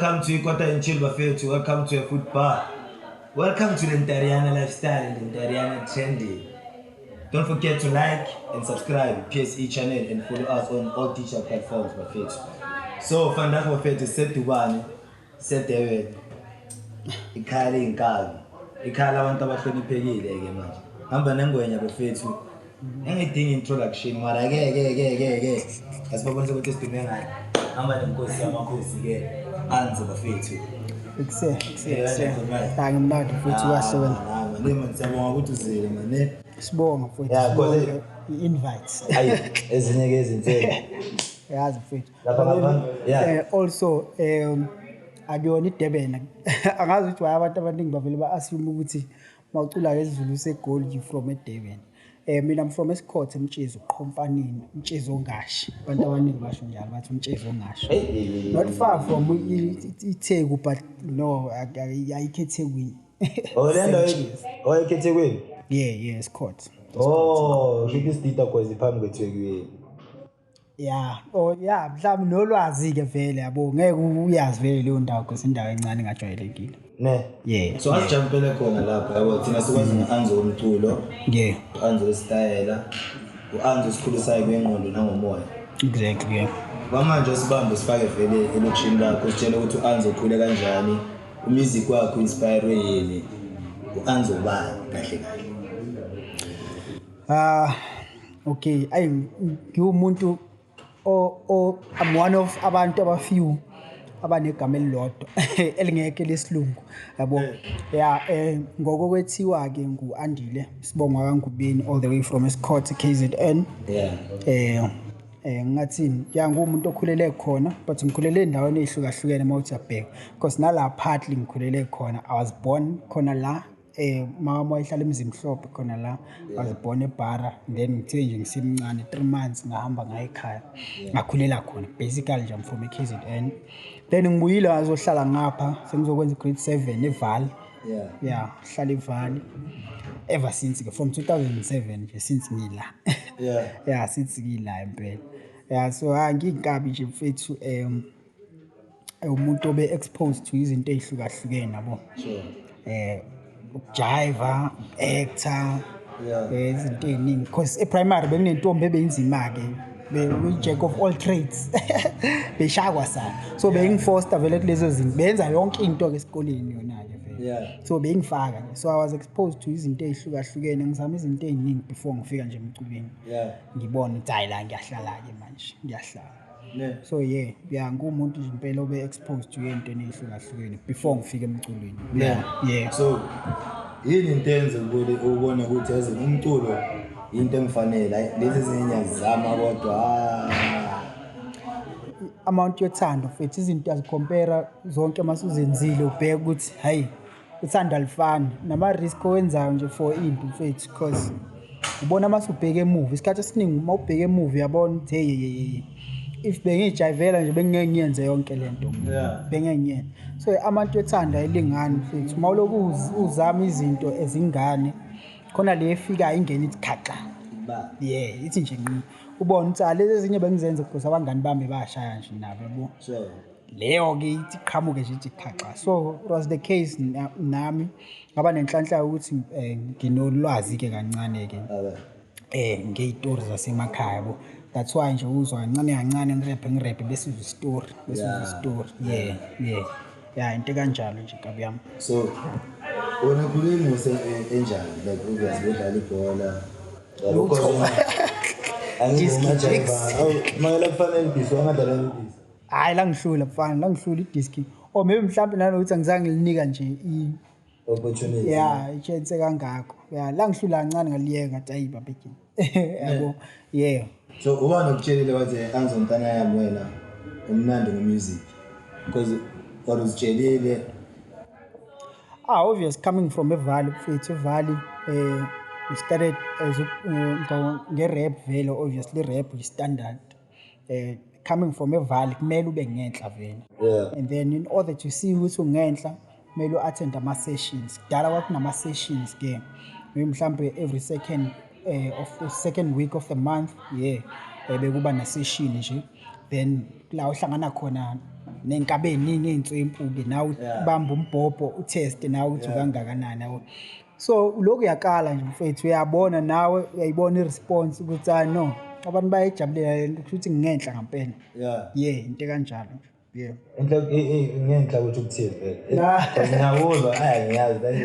Welcome to Ikota and Chill, bafethu. Welcome to a food bar. Welcome to the Ntariana lifestyle and the Ntariana trendy. Don't forget to like and subscribe PSE channel and follow us on all digital platforms, bafethu. So vandag, bafethu, sedubane, seDurban. Ikhaya ley'nkabi. Ikhaya labantu abahloniphekile ke manje. Hamba nengwenya, bafethu. Engidinga introduction mara ke asibabonise ukuthi sidume ngayo. Hamba nenkosi yamakhosi ke, Anzo, bafethu. Ekuse, ekuse, Eh, ekuse. kanjani, manje? Hayi, ngimnandi futhi, kahle wena. Ah, man, siyabonga ukuthi uzile, man. Sibonga mfowethu. Yeah, Sibonge i-invite. Ayi, ezinye ke izinselo. Yazi mfowethu. Lapha ngapha, yeah. Also akuyona iDurban. Angazi ukuthi why abantu abaningi bavele ba-assume ukuthi mawucula ngesiZulu seGoli you from eDurban. Mina I'm from eSikhothe, eMtshezi, uQhomfaneni, uMtshezi ongashi. Abantu abaningi basho njalo, bathi uMtshezi ongashi. Hey, hey, hey. Not far from iTheku, but no, ayikho eThekwini. Oh, le ndawo. Semtshezi. Oh, eKhethekwini. Yeah, Esikhothe. Oh, shuthi isidida kwazi phambi kweThekwini. Yeah, oh yeah, mhlawumbe nolwazi ke vele, yabo, ngeke uyazi vele leyo ndawo because indawo encane engajwayelekile. Ne. Yeah. So asijampele khona lapha, yabo, thina sikwazi nge-Anzo womculo, u-Anzo wesitayela, u-Anzo osikhulisayo kwengqondo nangomoya. Exactly, yeah. Kwamanje sibambe sifake vele elokishini lakho, sitshele ukuthi u-Anzo ukhule kanjani, umusic wakho inspire yini, u-Anzo ubani kahle kahle? Ah, okay, ay, ngiwumuntu o I'm one of abantu abafew abanegama elilodwa elingekho lesilungu, yabo. Yeah, ngokokwethiwa ke nguAndile Sibongwa kaNgubeni, all the way from Esikhothe, KZN. Ngathini ya, ngumuntu okhulele khona, but ngikhulele endaweni ezihlukahlukene mawuthi uyabheka, because nala partly ngikhulele khona, I was born khona la, mama wayehlala eMzimhlophe khona la. I was born eBara, then ngithe nje ngisemncane, 3 months, ngahamba ngaya ekhaya, ngakhulela khona. Basically nje I'm from eKZN, then ngibuyile ngazohlala ngapha sengizokwenza grade 7 eVaal. Yeah, hlala eVaal ever since ke, from 2007 nje since ngila. Yeah, since ngila impela. Yeah, so ha, ngiyinkabi nje mfethu, umuntu obe exposed to izinto ezihlukahlukene, yabo. Ukujiva, actor, izinto ey'ningi, because e-primary bekunentombi ebeyinzima-ke, jack of all trades, beshaya kwasana, so bengifoster vele kulezo zinto, benza yonke into-ke esikoleni yona-ke vele. So bengifaka nje, so I was exposed to izinto ey'hlukahlukene, ngizama izinto ey'ningi before ngifika nje emculweni, ngibone ukuthi hayi, la ngiyahlala-ke manje, ngiyahlala. So yeah, ngumuntu nje impela obe exposed to ey'ntweni ey'hlukahlukene before ngifike emculweni. Yeah. So yini into enze ubone ukuthi yazi umculo into engifanele, hayi lezi ezinye ngiyazama kodwa ah? Amount yothando mfethu, izinto azikhompera zonke mase uzenzile, ubheke ukuthi hayi, uthando alifani nama-risk owenzayo nje for into mfethu, because ubona mase ubheke emuva, isikhathi esiningi uma ubheke emuva uyabona ukuthi hey, hey, hey, hey, if bengiyijayivela nje bengingeke ngiyenze yonke le nto. Bengeke ngiyenze. So amount yothando ayilingani mfethu, uma ulokhu uzama izinto ezingane khona le efikayo ingene ithi khaxa. Ba. Yeah, ithi nje nqi, ubone ukuthi ah, lezi ezinye bengizenza because abangani bami bashaya nje nabo, yabo. Leyo-ke ithi qhamuke nje ithi khaxa. So it was the case nami ngaba nenhlanhla yokuthi nginolwazi-ke kancane-ke ngey'tori zasemakhaya, yabo. That's why nje uzwa kancane kancane ngirephe ngirephe, bese uzwa isitori, bese uzwa isitori. Yeah, into kanjalo nje, nkabi yami. So wena khule nguse enjani? Like, obviously udlala ibhola. Lutho. Diski jigs. Mayela kufanele ibhiso angadlala ibhiso. Hhayi, la ngihlula mfana, la ngihlula idiski, or maybe mhlawumbe nanokuthi angizange ngilinika nje Opportunity. Yeah, i-chance kangako. Yeah, la ngihlula kancane, ngaliyeka, ngathi ayi babekini, yabo, yeah. So uba nokutshelile wathi, "Anzo mntana yami, wena umnandi ngomusic," because or uzitshelile? Ah, obvious, coming from eVaal mfethu, eVaal we started as nge-rap vele, obviously rap is standard. Coming from eVaal kumele ube ngenhla vele. And then in order to see ukuthi ungenhla, kumele u-attend ama-sessions. Kudala kwakunama-sessions ke. Maybe mhlambe every second of the second week of the month, yeah. Bekuba ne-session nje. Then la uhlangana khona Ney'nkabi ey'ningi ey'nswempu-ke nawe, bamba umbhobho utheste nawe ukuthi ukangakanani, yabo. So lokhu uyakala nje mfethu, uyabona nawe, uyayibona i-response ukuthi ah no, abantu bayayijabulela le nto, kusho ukuthi ngingenhla ngampela. Yeah, into ekanjalo nje, yeah. Enhla ngenhla ukuthi ukuthini vele? Because ngiyakuzwa, ayi ngiyazi that.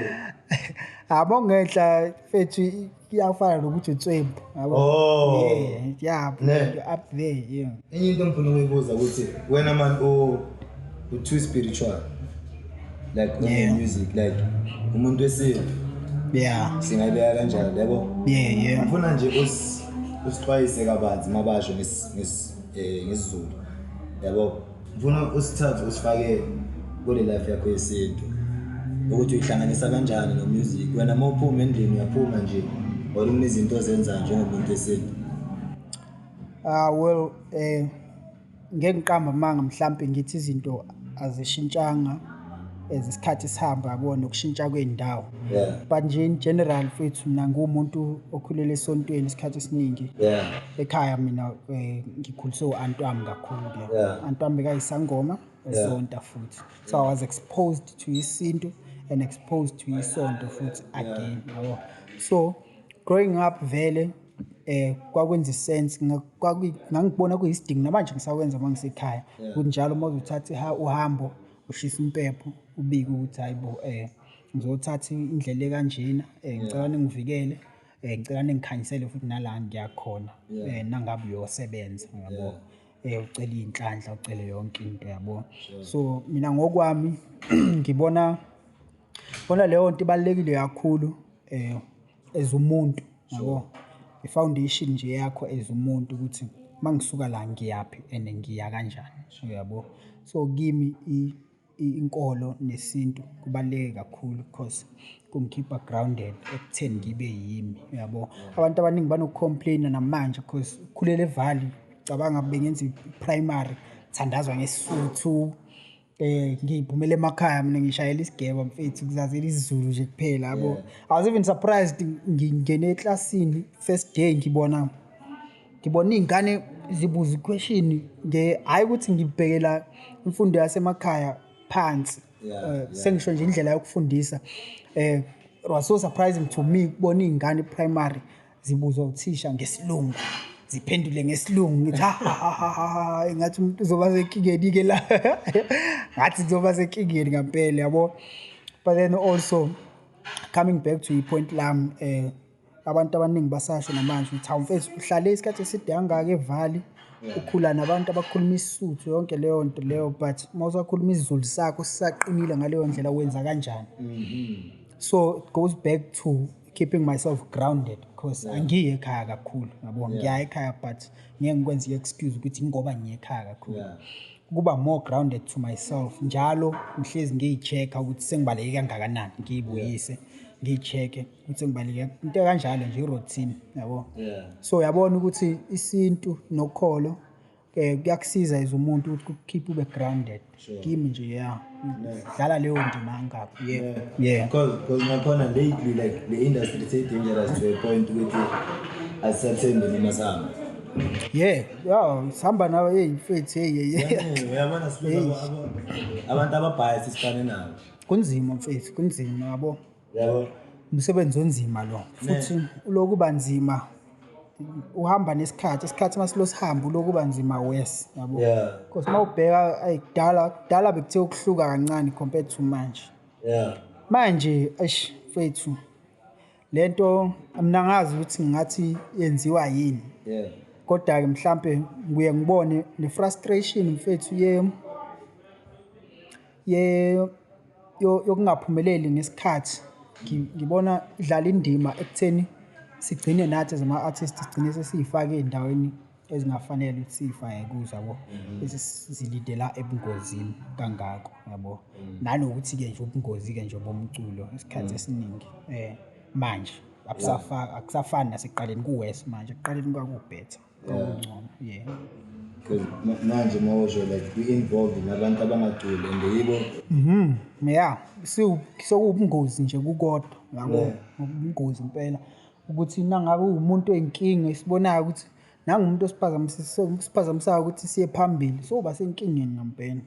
Abo ngenhla mfethu iyafana nokuthi utswempu, yabo. Oh. Yeah, Ne. you're up there, yeah. Enye into engifuna ukuyibuza ukuthi wena man u too spiritual. Like on music, like umuntu wesintu. Singayibeka kanjalo, yabo? Yeah. Ngifuna nje usixwayise kabanzi mabasho ngesiZulu. Yabo? Ngifuna usithathe usifake kule life yakho yesintu. Ukuthi uyihlanganisa kanjani no music. Wena uma uphuma endlini uyaphuma nje or kunezinto ozenzayo njengomuntu wesintu. Well, ngeke ngiqambe amanga mhlambe ngithi izinto azishintshanga as isikhathi sihamba, yabo, nokushintsha kwey'ndawo. But nje in general mfethu mina nguwumuntu okhulele esontweni isikhathi esiningi. Ekhaya mina ngikhuliswe u-anti wami kakhulu-ke. Anti wami bekayisangoma, esonta futhi. So I was exposed to isintu and exposed to isonto futhi again, yabo. So growing up vele kwakwenza sense, ngangibona kuyisidingo namanje ngisakwenza uma ngisekhaya. Ukuthi njalo uma uzothatha uhambo ushisa impepho ubike ukuthi hayibo ngizothatha indlela ekanjena ngicela ningivikele, ngicela ningikhanyisele futhi nala ngiyakhona. Nangabe uyosebenza, yabo. Ucela iy'nhlanhla, ucele yonke into, yabo. So mina ngokwami ngibona bona leyo nto ibalulekile kakhulu as umuntu, yabo. I-foundation nje yakho as umuntu ukuthi mangisuka la ngiyaphi and ngiya kanjani, uyabo. So kimi inkolo nesintu kubaluleke kakhulu because kungikhipha grounded ekutheni ngibe yimi, uyabo. Abantu abaningi banokucomplaina namanje because ukhulela eValley, cabanga bengenza i-primary, thandazwa ngeSotho, ngiphumela emakhaya mina ngishayela isigeba mfethu, ngizazela isiZulu nje kuphela, yabo. I was even surprised ngingene eklasini first day ngibona iy'ngane zibuza i-question nge, hhayi ukuthi ngibhekela imfundo yasemakhaya phansi. Sengisho nje indlela yokufundisa. It was so surprising to me ukubona iy'ngane primary zibuzwa uthisha ngesilungu, ziphendule ngesilungu. Ngithi ha, ha, ha, ha, ha, ha, engathi umuntu uzoba senkingeni-ke la. Ngathi kuzoba senkingeni ngampela, yabo. But then also coming back to i-point lami, abantu abaningi basasho namanje ukuthi hawu mfethu uhlale isikhathi eside kangaka eValley, ukhula nabantu abakhuluma isiSuthu yonke leyo nto leyo, but uma usakhuluma isiZulu sakho sisaqinile ngaleyo ndlela wenza kanjani? So it goes back to keeping myself grounded because angiyi ekhaya kakhulu, yabo. Ngiya ekhaya but ngeke ngikwenze i-excuse ukuthi ngoba ngiye ekhaya kakhulu. Kuba more grounded to myself njalo, ngihlezi ngiyi-check-a ukuthi sengibaleke kangakanani, ngiyibuyise, ngiyi-check-e ukuthi sengibaleke, into kanjalo nje, i-routine, yabo. So uyabona ukuthi isintu nokholo kuyakusiza as umuntu ukuthi kukhiphe ube grounded. Kimi nje, yeah. Dlala leyo ndima ngapha. Yeah. Yeah. Because nakhona lately like the industry is dangerous to a point ukuthi asisathembi noma sihamba. Yeah, yeah, sihamba nawe, hey mfethu, hey, hey, hey. Yeah, uyabona sibuza abantu ababhaya sisifane nabo. Kunzima mfethu, kunzima, yabo. Yabo. Umsebenzi onzima lo. Futhi ulokuba nzima uhamba nesikhathi, isikhathi masilo sihamba ulokuba nzima worse, yabo. Because mawubheka ay kudala bekuthe ukuhluka kancane compared to manje. Manje eish mfethu lento mina ngazi ukuthi ngathi yenziwa yini. Kodwa ke mhlambe ngiye ngibone ne frustration mfethu yokungaphumeleli ngesikhathi. Ngibona idlala indima ekutheni sigcine nathi as ama-artists sigcine sesiyifake ey'ndaweni ezingafanele ukuthi siyifake kuzo, yabo. Bese sizilidela ebungozini kangako, yabo. Nanokuthi-ke nje ubungozi-ke nje bomculo isikhathi esiningi manje akusafani nasekuqaleni, ku-worse manje, ekuqaleni kwaku-better, kwakungcono, yeah. Because manje mawusho like we involved nabantu abangaculi and yibo. Yeah, sekuwubungozi nje kukodwa, yabo. Ubungozi impela ukuthi nangabe uwumuntu oyinkinga esibonayo ukuthi nangumuntu osiphazamisayo ukuthi siye phambili, so uba senkingeni ngempela.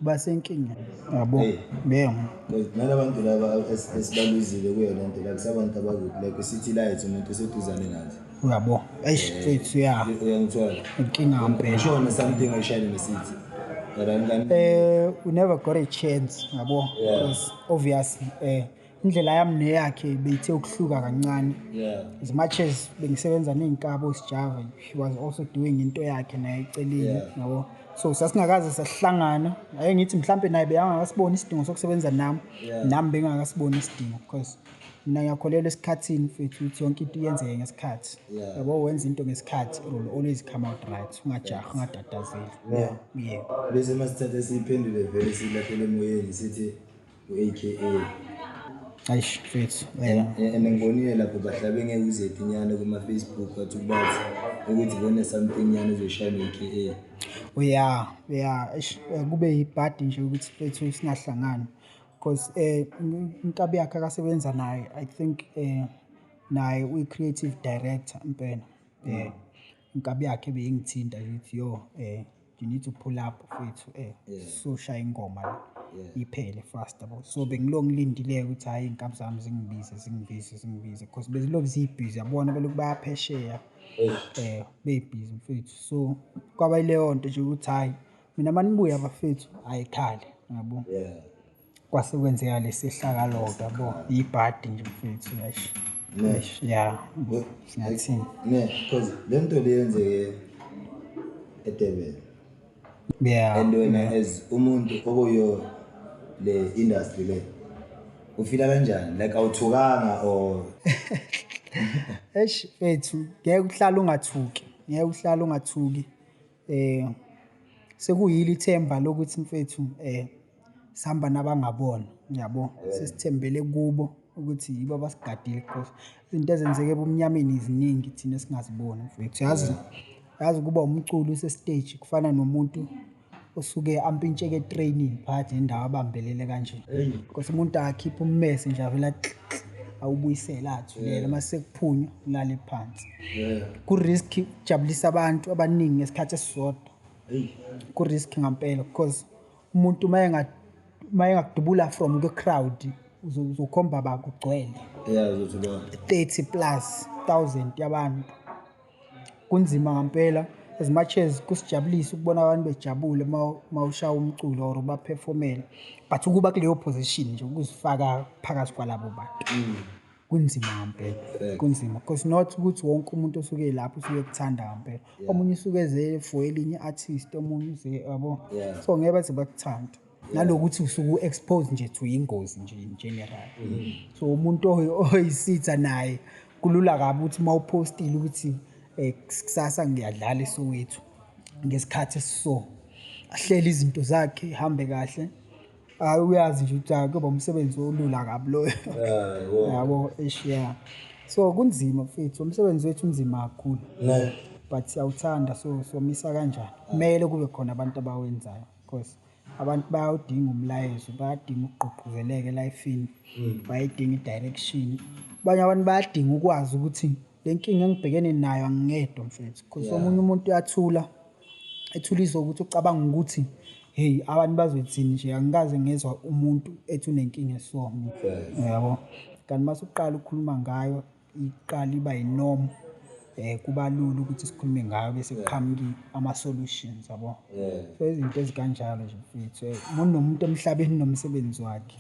Uba senkingeni, yabo. Yeah. Because nalabantu laba esibaluzile kuyo lento la, kusabantu abakude, like u-City Lights, umuntu oseduzane nathi. Uyabo, eish mfethu, ya. Uyangithola? Inkinga ngempela. Shona something oyishayile ne-City. We never got a chance, yabo, because obviously indlela yami neyakhe beyithe ukuhluka kancane. As much as bengisebenza ney'nkabo Sjava, he was also doing into yakhe naye eceleni, yabo. So sasingakaze sahlangana. Ake ngithi mhlampe naye beyangakasiboni isidingo sokusebenza nami, nami bengakasiboni isidingo, because mina ngiyakholelwa esikhathini mfethu, ukuthi yonke into iyenzeke ngesikhathi. Yabo, wenza into ngesikhathi, it will always come out right. Ungajahi, ungatatazeli. Yeah. Bese masithatha siyiphendule vele silahlele emoyeni sithi u-AKA. Eish mfethu. And ngibonile lapho bahlabe ngeke nyana kuma-Facebook, wathi kubathi ukuthi bone something nyana ezoshaya no-AKA. Oh yeah, eish, kube yibhadi nje ukuthi mfethu singahlangani, because inkabi yakhe akasebenza naye, I think naye uyi-creative director impela. Inkabi yakhe beyingithinta nje ukuthi, yo, you need to pull up mfethu, soshaya ingoma la iphele fast, yabo. So bengilokhu ngilindile ukuthi hhayi, iy'nkabi zami zingibize zingibize zingibize, because bezilokhu zibhizi, yabona, belokhu bayaphesheya, bebhizi mfethu. So kwaba yileyo nto nje ukuthi hhayi, mina manibuya bafethu, ayikhale, yabo. Kwase kwenzeka lesehlakalo-ke, yabo, ibhadi nje mfethu, eish. Eish, yeah, singathini. Ne, because le nto le yenzeke eDurban. And wena as umuntu okuyo le industry le, ufila kanjani? Like awuthukanga or? Eish mfethu, ngeke uhlale ungathuki, ngeke uhlale ungathuki. Sekuyilo ithemba lokuthi mfethu sihamba nabangabona, yabo. Sesithembele kubo ukuthi yibo abasigadile, because izinto ezenzeke ebumnyameni ziningi thina esingaziboni mfethu. Yazi, yazi ukuba umculi use-stage kufana nomuntu osuke ampintsheke etreyinini phakathi nendawo, abambelele kanje. Because umuntu akakhiphe ummese nje, avele awubuyisele, athulele, mase sekuphunywa ulale phansi. Ku-risk ukujabulisa abantu abaningi ngesikhathi esisodwa. Ku-risk ngampela, because umuntu uma engakudubula from kwi-crowd, uzokhomba ba kugcwele. Yeah, uzothi ba 30 plus thousand yabantu. Kunzima ngampela, as much as kusijabulisa ukubona abantu bejabule mawushaya umculo or baphefomela, but ukuba kuleyo position nje, ukuzifaka phakathi kwalabo bantu, kunzima ngampela, kunzima, because not ukuthi wonke umuntu osuke lapho usuke ekuthanda ngampela. Omunye usuke eze for elinye artist, omunye uze, yabo. So ngeke baze bakuthande, nalokuthi usuke u-expose nje to ingozi nje in general. So umuntu oyisitha naye kulula kabi ukuthi uma uphostile ukuthi kusasa ngiyadlala eSoweto ngesikhathi esiso, ahlele izinto zakhe ihambe kahle. Hayi, uyazi nje ukuthi hayi, kuba umsebenzi olula kabi loyo, yabo. Eish, yeah, so kunzima mfethu, umsebenzi wethu unzima kakhulu, but siyawuthanda. So somisa kanjani? Kumele kube khona abantu abawenzayo, because abantu bayawudinga umlayezo, bayadinga ukugqugquzeleka e-life-ini, bayayidinga i-direction. Abanye abantu bayadinga ukwazi ukuthi le nkinga engibhekene nayo angingedwa mfethu, because omunye umuntu uyathula, ethuliswa ukuthi ucabanga ukuthi hey, abantu bazothini nje, angikaze ngezwa umuntu ethi unenkinga eso, yabo. Kanti mase uqala ukukhuluma ngayo, iqala iba yi-norm, kuba lula ukuthi sikhulume ngayo, bese kuqhamuka ama-solutions, yabo. So izinto ezikanjalo nje mfethu, umuntu nomuntu emhlabeni nomsebenzi wakhe.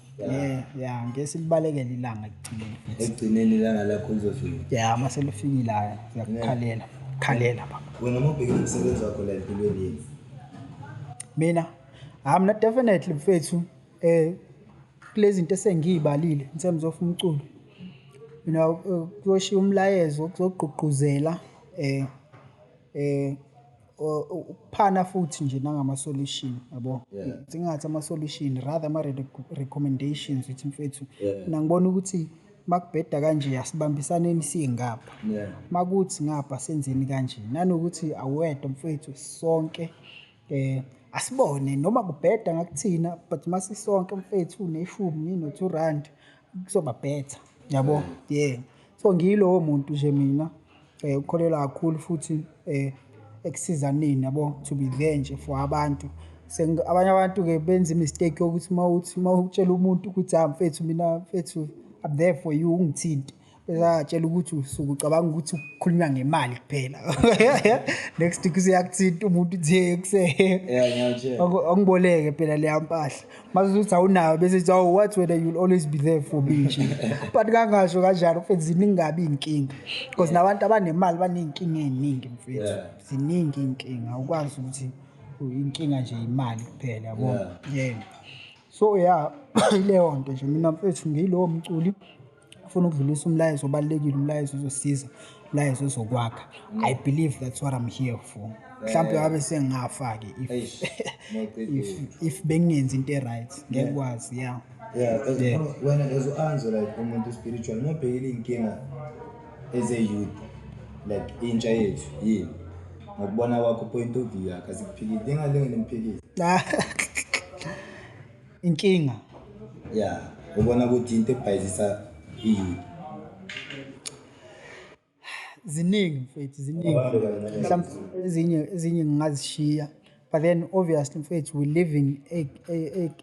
Yeah, ngeke silibalekele ilanga ekugcineni mfethu. Ekugcineni ilanga lakho lizofika. Yeah, mase lifikile, hhayi, siyakukhalela khalela baba. Wena uma ubhekile umsebenzi wakho la empilweni yini? Mina, ha, mina definitely mfethu, kulezi zinto esengiyibalile in terms of umculo, mina kuyoshiya umlayezo, kuzogqugquzela ukuphana futhi nje nangama-solution, yabo. Singathi ama-solution, rather ama-recommendations, ukuthi mfethu, mina ngibona ukuthi makubheda kanje, asibambisaneni siye ngapha, makuthi ngapha senzeni kanje, nanokuthi awedwa mfethu, sonke asibone noma kubheda ngakuthina, but masisonke mfethu, uneshumi ngino-R2 kuzoba better, yabo. Yeah, so ngiyilowo muntu nje mina, ukholelwa kakhulu futhi ekusizaneni, yabo, to be there nje for abantu. Abanye abantu-ke benza i-mistake yokuthi uma uthi uma utshela umuntu ukuthi, "Ah mfethu, mina mfethu, I'm there for you, ungithinte," bese ayatshela ukuthi usuke ucabanga ukuthi kukhulunywa ngemali kuphela. Next week useyakuthinta umuntu, uthi, "Hey, kuse Yeah, ngiyakutshela. Angiboleke phela leya mpahla." Mase uthi awunayo, bese ethi, "Awu, what, wena you'll always be there for me nje." But kangasho kanjalo mfethu, ziningi kabi iy'nkinga, because nabantu abanemali baney'nkinga ey'ningi mfethu. Ziningi iy'nkinga, awukwazi ukuthi inkinga nje imali kuphela, yabo. Yeah, so yeah, ileyo nto nje. Mina mfethu ngiyilowo mculi ufuna ukudlulisa umlayezo obalulekile, umlayezo ozosiza, umlayezo ozokwakha. I believe that's what I'm here for. Mhlawumbe ngabe sengingafa-ke if Eish, mawuqedile. if bengingenzi into e-right, ngeke kwazi, yeah. Yeah, as wena as u-Anzo, like umuntu spiritual, mawubhekile iy'nkinga as a youth, like intsha yethu, yini ngokubona kwakho, point of view yakho, asikuphikisi, ingalinge nimphikise. Inkinga? Yeah, ubona ukuthi into ebhayizisa i-youth. Ziningi mfethu, ziningi. Abantu kanye nalezi. Mhlawumbe ezinye ngingazishiya, but then obviously mfethu, we living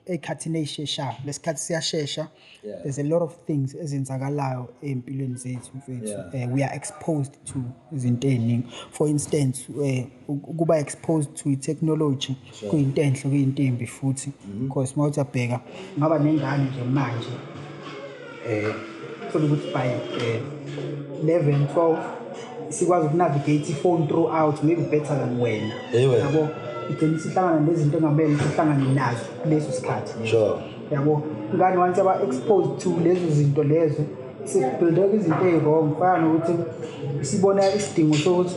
ey'khathini ey'sheshayo, lesikhathi siyashesha. There's a lot of things ezenzakalayo ey'mpilweni zethu mfethu. We are exposed to izinto ey'ningi. For instance, ukuba exposed to i-technology kuyinto enhle, kuyinto embi futhi, because uma uthi uyabheka, ngaba nengane nje manje, thola ukuthi by 11 12 sikwazi ukunavigate ifone throughout, maybe better than wena. Ewe. Yabo, igcina isihlangana nezinto engamele ihlangane nazo kuleso sikhathi leso. Yabo, ingane once yaba exposed to lezo zinto lezo, sekubuildeka izinto ey'wrong, fana nokuthi sibona isidingo sokuthi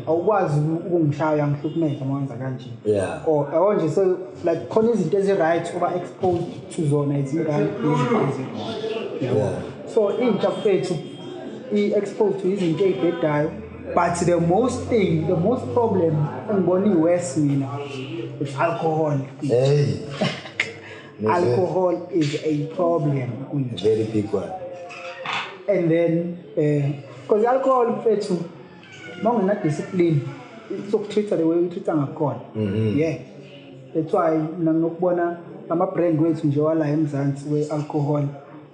awukwazi ukungishaya, ngihlukumeza uma wenza kanje. Or yabo nje, so like khona izinto ezi-right uba exposed to zona izingane, nezinto ezi-wrong, yabo. So intsha mfethu i-exposed to izinto ey'bhedayo, but the most thing, the most problem engibona i-worse mina is alcohol. Hey. Alcohol is a problem kwintsha. Very big one. And then because alcohol mfethu, uma ungena-discipline, izokutreat the way uyitreat ngakhona. Yeah, that's why mina nginokubona ama-brand wethu nje wala eMzansi we-alcohol,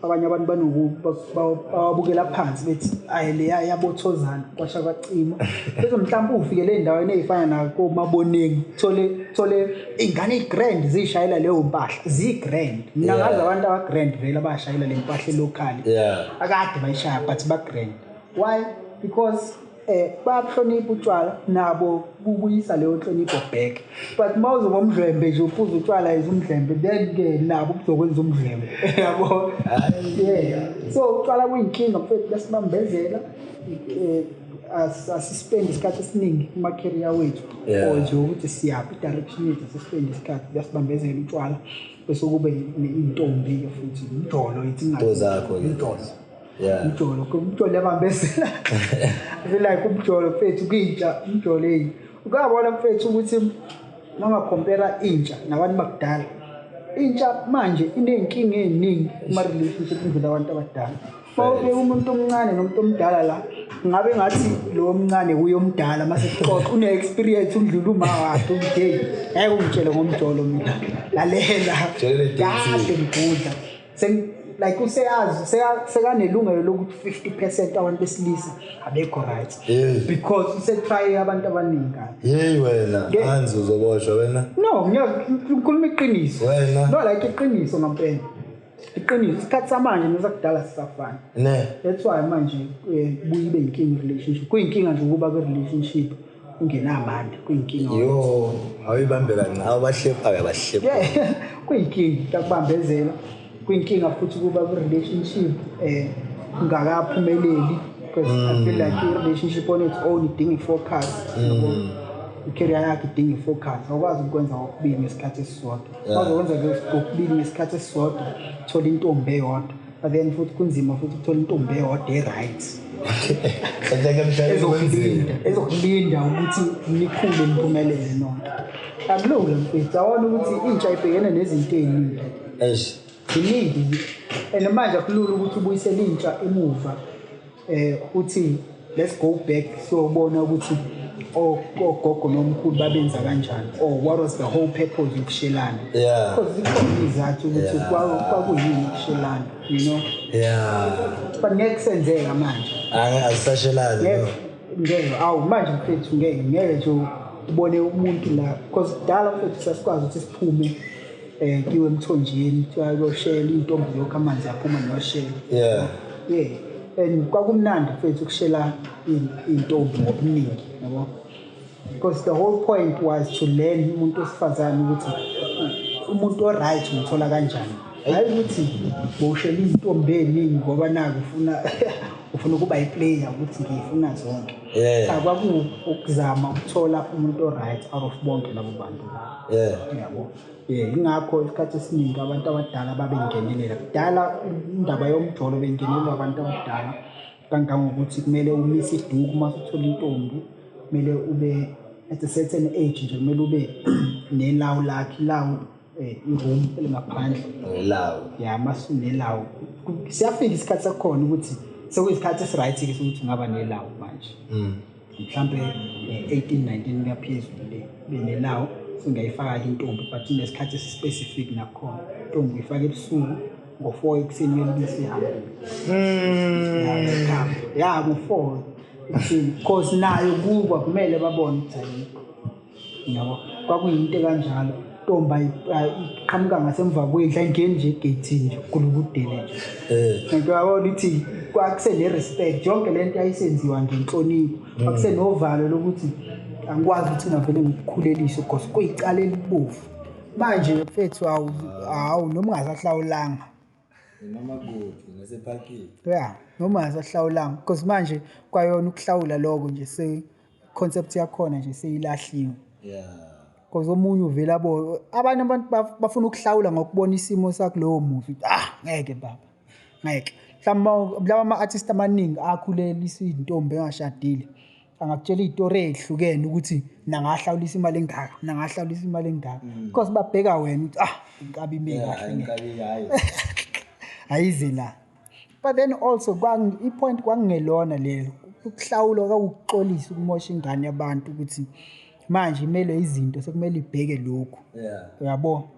abanye abantu bawabukela phansi, bethi ayi, leya yabothozana kwasha kwacima. Bese mhlawumbe ufikele ey'ndaweni ey'fana nakoMaboneng, thole iy'ngane ey'grand ziyishayela leyo mpahla, ziyi-grand. Mina ngazi abantu aba-grand vele abashayela le mpahla e-local. Akade bayishaya, but ba-grand. Why? Because bayabuhlonipha utshwala, nabo bubuyisa leyo nhlonipho back. But uma uzoba umdlwembe nje, uphuza utshwala is umdlwembe, then-ke nabo buzokwenza umdlwembe, yabo. Yeah, so utshwala kuyinkinga mfethu, kuyasibambezela. Asispendi isikhathi esiningi kuma-career wethu or nje ukuthi siyaphi, i-direction yethu, asispendi isikhathi, kuyasibambezela utshwala. Bese kube iy'ntombi-ke futhi, umjolo ithi. Into zakho-ke. Umjolo. Umjolo yabambezela. I feel like umjolo mfethu kwintsha, umjolo eyi, ukuyabona mfethu ukuthi uma ungacompara intsha nabantu bakudala, intsha manje iney'nkinga ey'ningi kuma-relationship indlela abantu abadala. Uma ubeka umuntu omncane nomuntu omdala la, ngabe ngathi lo omncane uye omdala mase kuxoxa, une-experience undlula uma wakhe ukuthi, "Hey, ngeke ungitshele ngomjolo mina, lalela." Jwayele dating. Kade ngigudla. Like useyazi, sekanelungelo lokuthi 50% abantu besilisa abekho right because usetry abantu abaningi kabi. Yeyi wena, Anzi, uzoboshwa wena. No, ngikhuluma iqiniso. Wena. No, like iqiniso ngampela, iqiniso, isikhathi samanje nesakudala sisafana. Ne. That's why manje kubuye ibe inkinga relationship, kuyinkinga nje ukuba kwi-relationship ungenamandla, kuyinkinga. Yo, awuyibambe kancane, awubahlepha uyabahlepha. Yeah, kuyinkinga, kuyakubambezela. Kuyinkinga futhi ukuba kwi-relationship ungakaphumeleli, because I feel like i-relationship on its own idinga i-focus, yabo. I-career yakho idinga i-focus, awukwazi ukwenza kokubili ngesikhathi esisodwa. Awukwazi ukwenza kokubili ngesikhathi esisodwa, uthola intombi eyodwa, but then futhi kunzima futhi ukuthola intombi eyodwa e-right Kahle emhlabeni ezokulinda kunzima. Ezokulinda ukuthi nikhule, niphumelele nonke. Akulula mfethu, awona ukuthi intsha ibhekene nezinto ey'ningi. Eish. Ziningi, and manje akulula ukuthi ubuyisele intsha emuva, uthi let's go back siyobona ukuthi Ogogo nomkhulu babenza kanjani, or what was the whole purpose yokushelana? Because zikhona izathu ukuthi kwakuyini ukushelana. But ngeke kusenzeka manje. Asisashelani. Ngeke, awu, manje mfethu, ngeke nje ubone umuntu la, because kudala, mfethu, sasikwazi ukuthi siphume kiwe emthonjeni, kuthiwa kuyoshela iy'ntombi, zokho amanzi aphuma niyoshela. Yeah, and kwakumnandi, mfethu, ukushela iy'ntombi ngobuningi, yabo, because the whole point was to learn umuntu wesifazane, ukuthi umuntu o-right umthola kanjani, hhayi ukuthi bowushela iy'ntombi ey'ningi ngoba naku ufuna ukuba yi-player, ukuthi ngiyifuna zonke. Cha, kwaku ukuzama ukuthola umuntu o-right out of bonke labo bantu. Yabo, yeah, ingakho isikhathi esiningi abantu abadala babengenelela kudala. Indaba yomjolo bengenelela abantu abadala kangangokuthi kumele umise iduku uma usuthola intombi, kumele ube at a certain age nje, kumele ube nelawu lakhe, ilawu, i-room elingaphandle. Lawo. Ya, masunelawu, siyafika isikhathi sakhona ukuthi sekuyisikhathi esi-right-ke sokuthi ungaba nelawu manje. Mhlampe 18, 19 kuyaphezulu le, ube nelawu, singayifaka-ke intombi, but inesikhathi esi-specific nakhona. Intombi uyifaka ebusuku ngo-4 ekuseni, kumele ibe isihambile. Ya, ya, ngo-4 ekuseni, because nayo kuba kumele babone ukuthi ayikho, yabo. Kwakuyinto kanjalo. Ntombi iqhamuka ngasemva kwendlu, ayingeni nje egeyithini nje, gulukudele nje. Ngiyabona ukuthi kwakusene-respect, yonke lento yayisenziwa ngenhlonipho, kwakusenovalo lokuthi angikwazi ukuthi ngavele ngikukhulelise because kuyicala elibovu. Manje, mfethu, awu, awu, noma ungasahlawulanga. Noma kuphi, nasepakini. Ya, noma ungasahlawulanga, because manje kwayona ukuhlawula lokho nje, se concept yakhona nje seyilahliwe. Because omunye uvela abo abanye abantu bafuna ukuhlawula ngokubona isimo sakulowo movie. Ah, ngeke baba, ngeke. Mhlawumbe laba ama-artist amaningi akhulelisa iy'ntombi engashadile, angakutshela iy'tori ey'hlukene ukuthi nangahlawulisa imali engaka, nangahlawulisa imali engaka, because babheka wena ukuthi, ah, inkabi ime kahle, ngeke. Inkabi, hayi. Ayize la. But then also i-point kwakungelona lelo ukuhlawulwa, kwakukuxolisa ukumosha ingane yabantu, ukuthi manje imele izinto, sekumele ibheke lokhu. Uyabo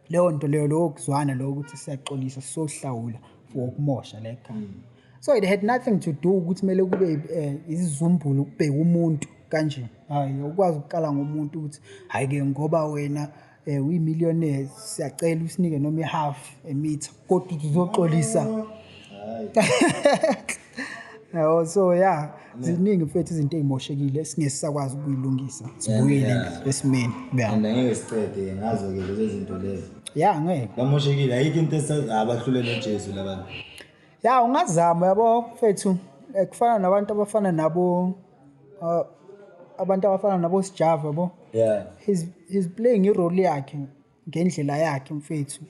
leyo nto leyo, lokho kuzwana lokho ukuthi siyaxolisa, sizohlawula for ukumosha la ekhaya. So it had nothing to do ukuthi kumele kube isizumbulu ukubheka umuntu kanje. Hayi, ukwazi ukuqala ngomuntu ukuthi hhayi-ke, ngoba wena uyi-millionaire, siyacela usinike noma i-half a meter, kodwa uthi uzoxolisa. Hayi. Yabo, so yeah, ziningi, mfethu, izinto ey'moshekile esingeke sisakwazi ukuyilungisa, sibuyele esimeni, yeah. And angeke sicede ngazo-ke lezo zinto lezo. Ya, ngeke. Bamoshekile, ayikho into abahlule noJesu labantu. Ya, ungazama, yabo, mfethu, kufana nabantu abafana nabo, abantu abafana nabo Sjava, yabo. He's playing i-role yakhe ngendlela yakhe, mfethu.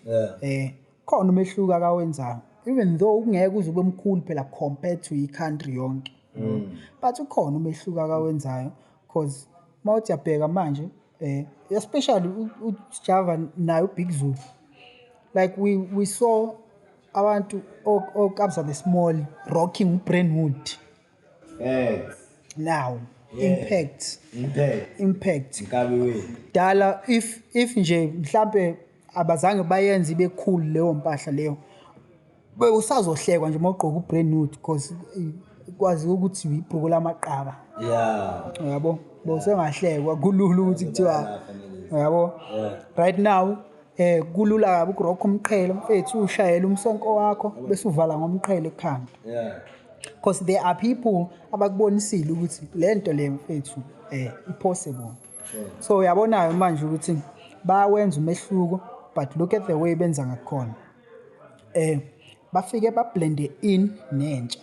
Khona umehluko akawenzayo, even though kungeke uze ube mkhulu phela compared to i-country yonke, but ukhona umehluko akawenzayo, cause mawuthi uyabheka manje, especially uSjava naye uBig Zulu, like we saw abantu oKabza the Small rocking Brentwood. Facts. Now impact. Impact. Impact. Inkabi wethu. Dala if nje mhlambe abazange bayenze ibe cool leyo mpahla leyo, usazohlekwa nje mawugqoka uBrentwood, because kwazi ukuthi ibhuku lamaqaba. Uyabo, bowusengahlekwa kulula ukuthi kuthiwa, uyabo. Right now kulula kabi uku-rock umqhele, mfethu, ushayele umsonko wakho bese uvala ngomqhele ekhanda. Because there are people abakubonisile ukuthi le nto le, mfethu, i-possible. So uyabonayo manje ukuthi bawenza umehluko, but look at the way benza ngakhona. Bafike ba-blende in nentsha.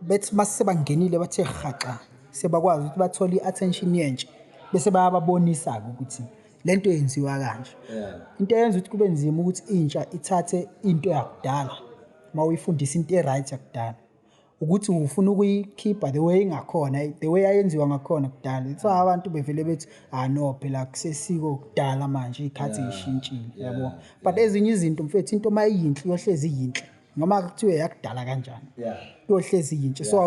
Bethi mase bangenile, bathe haxa, sebakwazi ukuthi bathole i-attention yentsha, bese bayababonisa-ke ukuthi lento yenziwa kanje. Into eyenza ukuthi kube nzima ukuthi intsha ithathe into yakudala, uma uyifundisa into e-right yakudala, ukuthi ufuna ukuyikhipha the way ingakhona, the way yayenziwa ngakhona kudala. So abantu bevele bethi, ah no, phela kusesiko kudala, manje iy'khathi y'shintshile, yabo. But ezinye izinto, mfethu, into uma iyinhle iyohlezi iyinhle, noma kuthiwe yakudala kanjani. Iyohlezi iyinhle. So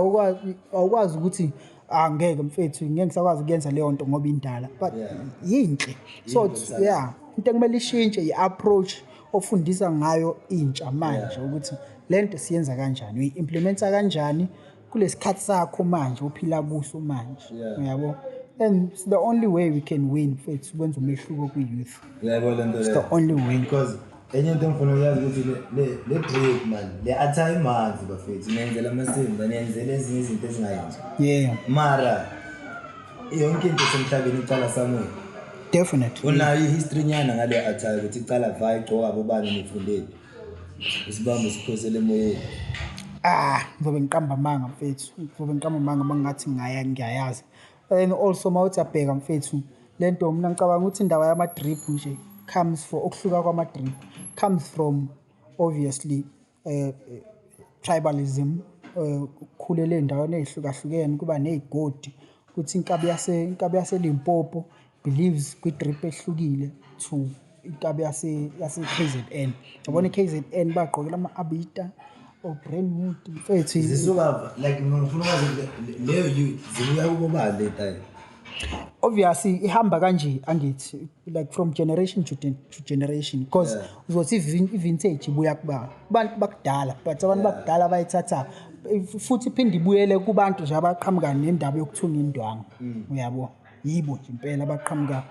awukwazi ukuthi Angeke mfethu, ngeke ngisakwazi ukuyenza leyo nto ngoba indala, but yinhle. So Yinto msana. yeah, into ekumele ishintshe i-approach ofundisa ngayo intsha manje ukuthi lento siyenza kanjani, uyi-implementa kanjani kulesikhathi sakho manje ophila kuso manje. Uyabo, and it's the only way we can win, mfethu, kwenza umehluko kwi-youth. Uyayibona lento It's leyo? the only way. Because enye into engifuna ukuyazi ukuthi le drip man, le attire imanzi bafethu, niyenzela amasimba, niyenzela ezinye izinto ezingayenziwa. Mara yonke into esemhlabeni icala somewhere. Definitely. Unayo i-history nyana ngale attire ukuthi icala va, igcoka abobani, nifundephi? Isibambo siphosele emoyeni. Ah, ngizobe ngiqamba amanga mfethu, ngizobe ngiqamba amanga uma ngingathi ngiyayazi. And also uma uthi abheka mfethu, lento mina ngicabanga ukuthi indawo yama-drip nje comes for ukuhluka kwama-drip comes from obviously tribalism, ukukhulela ey'ndaweni ey'hlukahlukene, kuba ney'godi ukuthi inkabi yaseLimpopo believes kwi-drip ehlukile to inkabi yase-KZN. Yabona, i-KZN bagqokela ama-abita o-Brentwood mfethu. Zisuka like, ngifuna ukwazi leyo youth zibuya kubobani le style? Obviously ihamba kanje, angithi, like from generation to generation, because uzothi i-vintage ibuya kuba kubantu bakudala, but abantu bakudala bayithatha futhi iphinde ibuyele kubantu nje abaqhamuka nendaba yokuthunga indwangu, uyabo, yibo nje impela abaqhamuka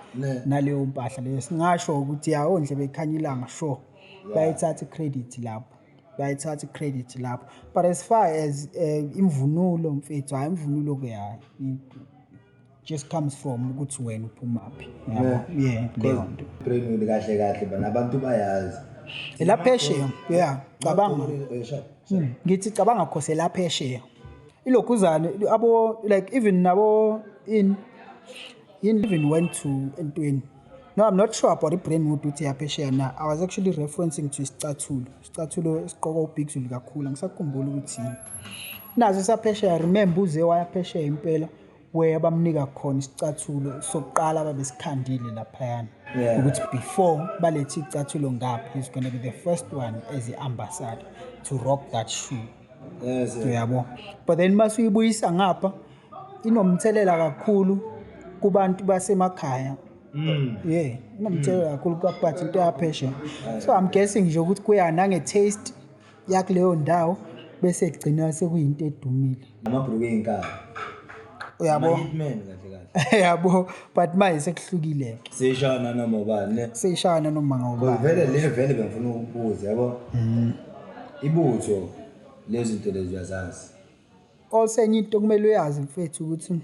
naleyo mpahla leyo. Singasho ukuthi ya, ondlebe ikhanya ilanga, sure, bayithatha i-credit lapho, bayithatha i-credit lapho. But as far as imvunulo mfethu, hayi, imvunulo ke hayi, just comes from ukuthi wena uphumaphi, yabo, yeah, leyo nto. Brentwood kahle kahle bana abantu bayazi. Laphesheya, yeah, cabanga. Sharp. Ngithi cabanga khose laphesheya ilokhuzane abo, like even nabo in even went to entweni. No, I'm not sure about i-Brentwood ukuthi yaphesheya na. I was actually referencing to isicathulo, isicathulo esiqokwa uBig Zulu kakhulu, angisakhumbuli ukuthi yini nazo saphesheya. Remember, uze wayaphesheya impela where bamnika khona isicathulo sokuqala ababesikhandile laphayana ukuthi before balethe icathulo ngapha, he's gonna be the first one as i-ambassador to rock that shoe. Uyabo, but then masuyibuyisa ngapha inomthelela kakhulu kubantu basemakhaya. Yeah, inomthelela kakhulu, but into yaphesheya, so I'm guessing nje ukuthi kuya nange-taste yakuleyo ndawo bese kugcina sekuyinto edumile. Amabhruku ey'nkabi. Uyabo. Ama-hitman kahle kahle. Yabo, but manje sekuhlukile-ke. Seyishaya noma ubani ne? Seyishaya noma ngawubani. Vele le vele bengifuna ukubuza, yabo, ibutho lezi zinto lezi uyazazi? Also enye into kumele uyazi mfethu ukuthi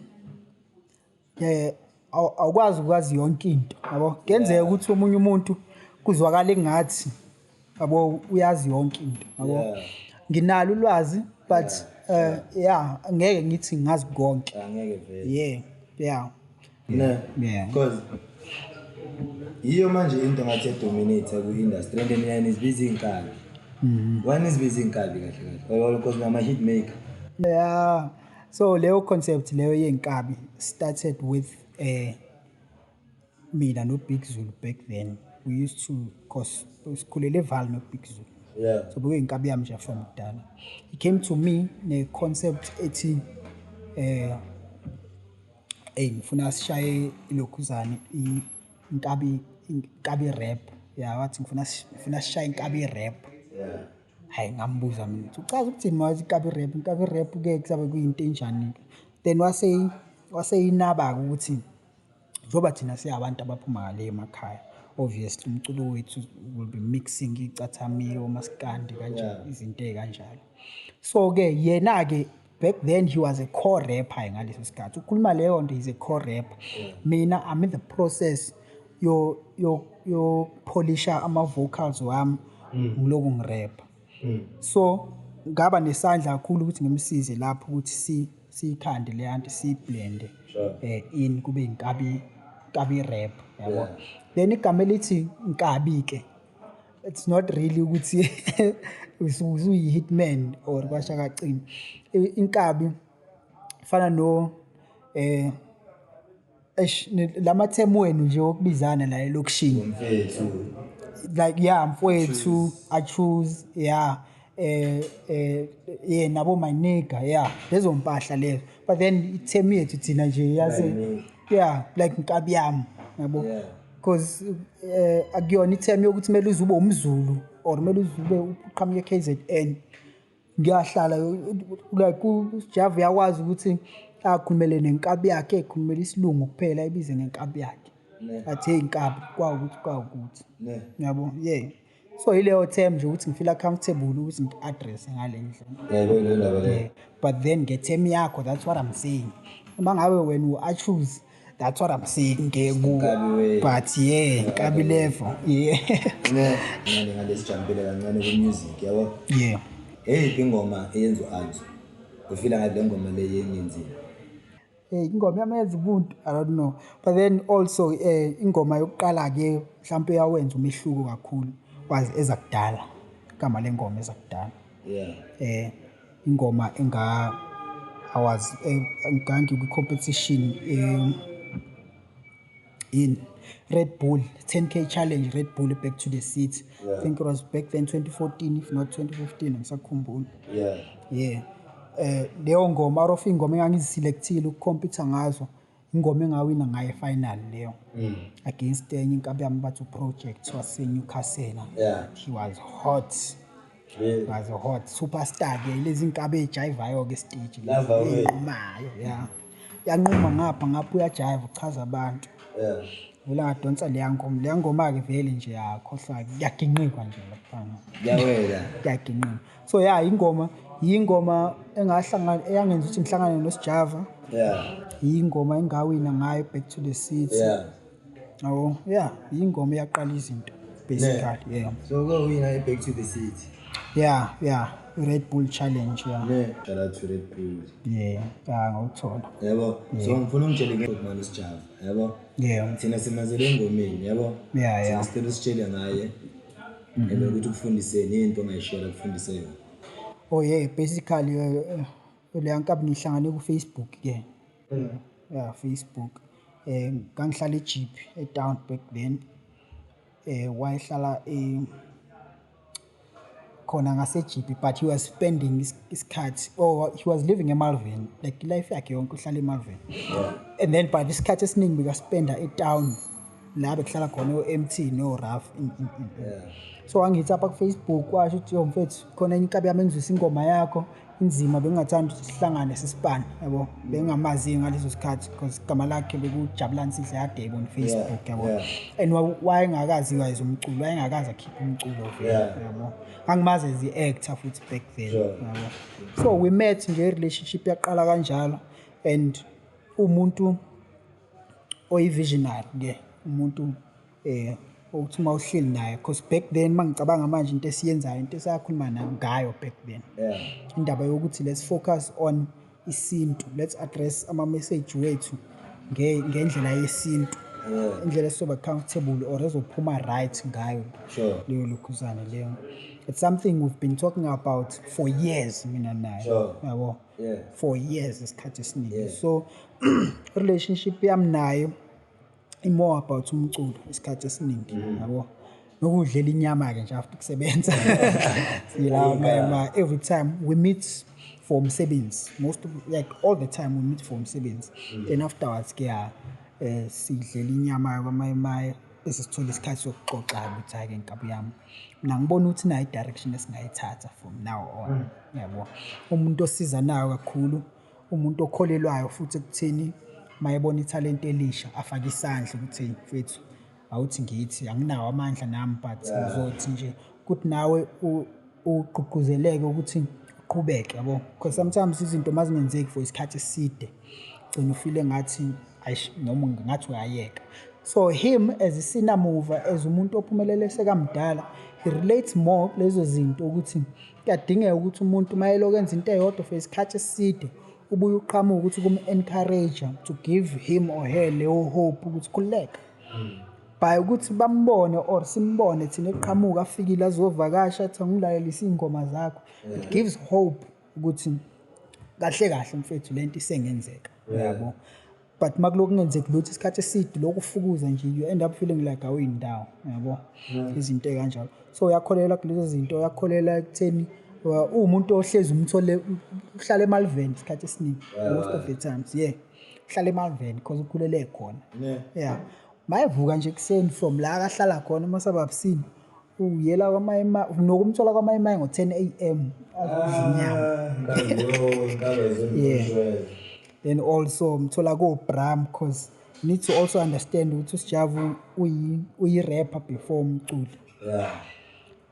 awukwazi ukwazi yonke into, yabo. Kuyenzeka ukuthi omunye umuntu kuzwakala engathi, yabo, uyazi yonke into, yabo. Nginalo ulwazi, but yeah, ngeke ngithi ngazi konke. Angeke vele. Yeah. Ne? Yeah. Because yiyo manje into ngathi edominate ku-industry and mina nizibiza iy'nkabi. Why nizibiza iy'nkabi kahle kahle? Because nama-hit maker. Yeah, so leyo concept leyo yenkabi started with mina no Big Zulu. Back then we used to, cause sikhulele eVaal no Big Zulu. So bekuyinkabi yami nje from kudala. He came to me ne-concept ethi hey, ngifuna sishaye ilokhuzane, inkabi, inkabi rap. Yeah, wathi ngifuna sishaye inkabi rap. Hayi, ngambuza mina ukuthi uchaza ukuthini mawathi inkabi rap, inkabi rap ke kuzabe kuyinto enjani? Then waseyinaba-ke ukuthi njengoba thina siyabantu abaphuma ngale emakhaya, obviously umculo wethu will be mixing icathamiya, omaskandi kanje, izinto ey'kanjalo. So-ke yena-ke back then he was a core rapper ngaleso sikhathi ukhuluma leyo nto, he's a core rapper. Mina I'm in the process yo-polisha ama-vocals wami, ngiloku ngirapha. So ngaba nesandla kakhulu ukuthi ngimsize lapho ukuthi siyikhande le nto, siyiblende in kube inkabi, inkabi rap, yabo. Then igama elithi nkabi ke, it's not really ukuthi usuyi-hitman or kwashakacini. Inkabi fana no eish, lama term wenu nje okubizana la elokishini. Mfethu. Like yeah, mfowethu, I choose, yeah, yeah, nabo my nigga, yeah, lezo mpahla lezo. But then i-term yethu thina nje yase, yeah, like nkabi yami, yabo. Because akuyona i-term yokuthi kumele uze ube umZulu or kumele uze ube uqhamuke e-KZN. Ngiyahlala like uJava uyakwazi ukuthi akhulumele nenkabi yakhe, ekhulumela isilungu kuphela, ayibize ngenkabi yakhe. Athi, "Hey nkabi, kwawukuthi kwawukuthi." Yabo, yeah. So yileyo term nje ukuthi ngifeel comfortable ukuthi ngi-address ngale ndlela. Yebo, leyo ndaba leyo. Yeah. But then nge-term yakho, that's what I'm saying. Uma ngabe wena u-choose, that's what I'm saying ke ku. Nkabi way. But yeah, nkabi level. Yeah. Ne, ngale ngale sijampile kancane ku-music, yabo. Eyiphi ingoma eyenza u-Anzo ufila ngathi le ngoma le yengenzile? Ingoma yami yenza ubuntu, I don't know. But then also ingoma yokuqala ke mhlawumbe yawenza umehluko kakhulu was Ezakudala. Igama lengoma Ezakudala. Ingoma enga I was ngangi kwi competition in Red Bull 10K challenge, Red Bull Back to the City. I think it was back then 2014, if not 2015, angisakhumbuli. Yeah. Leyo ngoma, out of ingoma engangiziselectile ukucompete ngazo, ingoma engawina ngayo final leyo. Against enye inkabi yami bathi uProject wase Newcastle. He was hot. He was a hot superstar ke, lezi inkabi ejivayo ke stage. Lava way. Enqumayo, yeah. Yanquma ngapha ngapha, uyajiva, uchaza abantu. Vele ngadonsa leya ngoma, leya ngoma ke vele nje yakhohlwa, kuyaginqikwa nje lapha. Kuyawela. Kuyaginqika. So yeah, ingoma engahlangana eyangenza ukuthi ngihlangane noSjava. Ingoma engawina ngayo Back to the City. Oh yeah, ingoma eyaqala izinto basically, yeah. So go wina Back to the City. Yeah, Red Bull challenge, yeah. Ne, shout out to Red Bull. Yeah, ngawuthola. Yabo. So ngifuna ungitshele nge man Sjava, yabo. Thina simazele engomeni, yabo. Yeah. Thina sicela usitshele ngaye. Yebo, ukuthi ukufundiseni into ongayishare kufundise yona. Oh yeah, basically le nkabi ngihlangane ku Facebook ke. Yeah, Facebook. Ngangihlala eJeep edown back then. Wayehlala khona ngase-Jeep, but he was spending isikhathi, or he was living eMalvern, like life yakhe yonke uhlala eMalvern. And then but isikhathi esiningi bekaspenda etown la bekuhlala khona o-MT no-Raf. So wangithi apha ku-Facebook, washo ukuthi, "Yo mfethu, khona enye inkabi yami engizwisa ingoma yakho inzima, bengingathanda ukuthi sihlangane sisipane," yabo. Bengingamazi ngaleso sikhathi because igama lakhe bekuJabulani Sihle Hadebe on Facebook, yabo. And wayengakazi as umculo, wayengakazi akhiphe umculo vele, yabo. Ngangimazi as i-actor futhi back then, yabo. So we met nje, relationship yaqala kanjalo, and umuntu oyi-visionary ke, umuntu ukuthi uma uhleli naye, because back then mangicabanga manje into esiyenzayo, into esakhuluma ngayo back then, indaba yokuthi let's focus on isintu, let's address ama-message wethu ngendlela yesintu, indlela esizoba comfortable or ezophuma right ngayo. Leyo lokhuzana leyo, it's something we've been talking about for years, mina naye, yabo, for years, isikhathi esiningi. So relationship yami naye i-more about umculo isikhathi esiningi, yabo, nokudlela inyama ke nje after kusebenza sila ma every time we meet for umsebenzi, most of, like all the time we meet for umsebenzi, then afterwards ke ya sidlela inyama kwamayimayi, bese sithola isikhathi sokuxoxa ukuthi hhayi ke nkabi yami, mina ngibona ukuthi nayo i-direction esingayithatha from now on, yabo. Umuntu osizanayo kakhulu, umuntu okholelwayo futhi ekutheni mayebona ithalente elisha afake isandla ukuthi, "Hey mfethu, awuthi ngithi anginawo amandla nami, but ngizothi nje ukuthi nawe ugqugquzeleke ukuthi uqhubeke," yabo, because sometimes izinto mazingenzeki for isikhathi eside, ugcina ufile ngathi ayish, noma ngathi uyayeka. So him as isinamuva, as umuntu ophumelele sekamdala, he relates more kulezo zinto ukuthi kuyadingeka ukuthi umuntu uma elokhu enza into eyodwa for isikhathi eside, ubuye uqhamuke ukuthi kum-encourage to give him or her leyo hope ukuthi khululeka, by ukuthi bambone or simbone thina eqhamuka, afikile azovakasha, athi, "Angilalelise iy'ngoma zakho." It gives hope ukuthi kahle kahle mfethu lento isengenzeka, yabo. But makulokhu kungenzeki lutho isikhathi eside, lokhu ufukuza nje, you end up feeling like awuyindawo, yabo, izinto ey'kanjalo. So uyakholelwa kulezo zinto, uyakholelwa ekutheni Uwumuntu ohlezi umthole uhlala eMalvern isikhathi esiningi, most of the times, yeah, uhlala eMalvern because ukhulele khona. Yeah, mayevuka nje ekuseni from la akahlala khona emasababsini, uyela kwamayima, nokumthola kwamayima ngo-10 a.m. azodla inyama. Yeah. Then also mthola ko-Bram, because you need to also understand ukuthi uSjava uyi-rapper before umculi.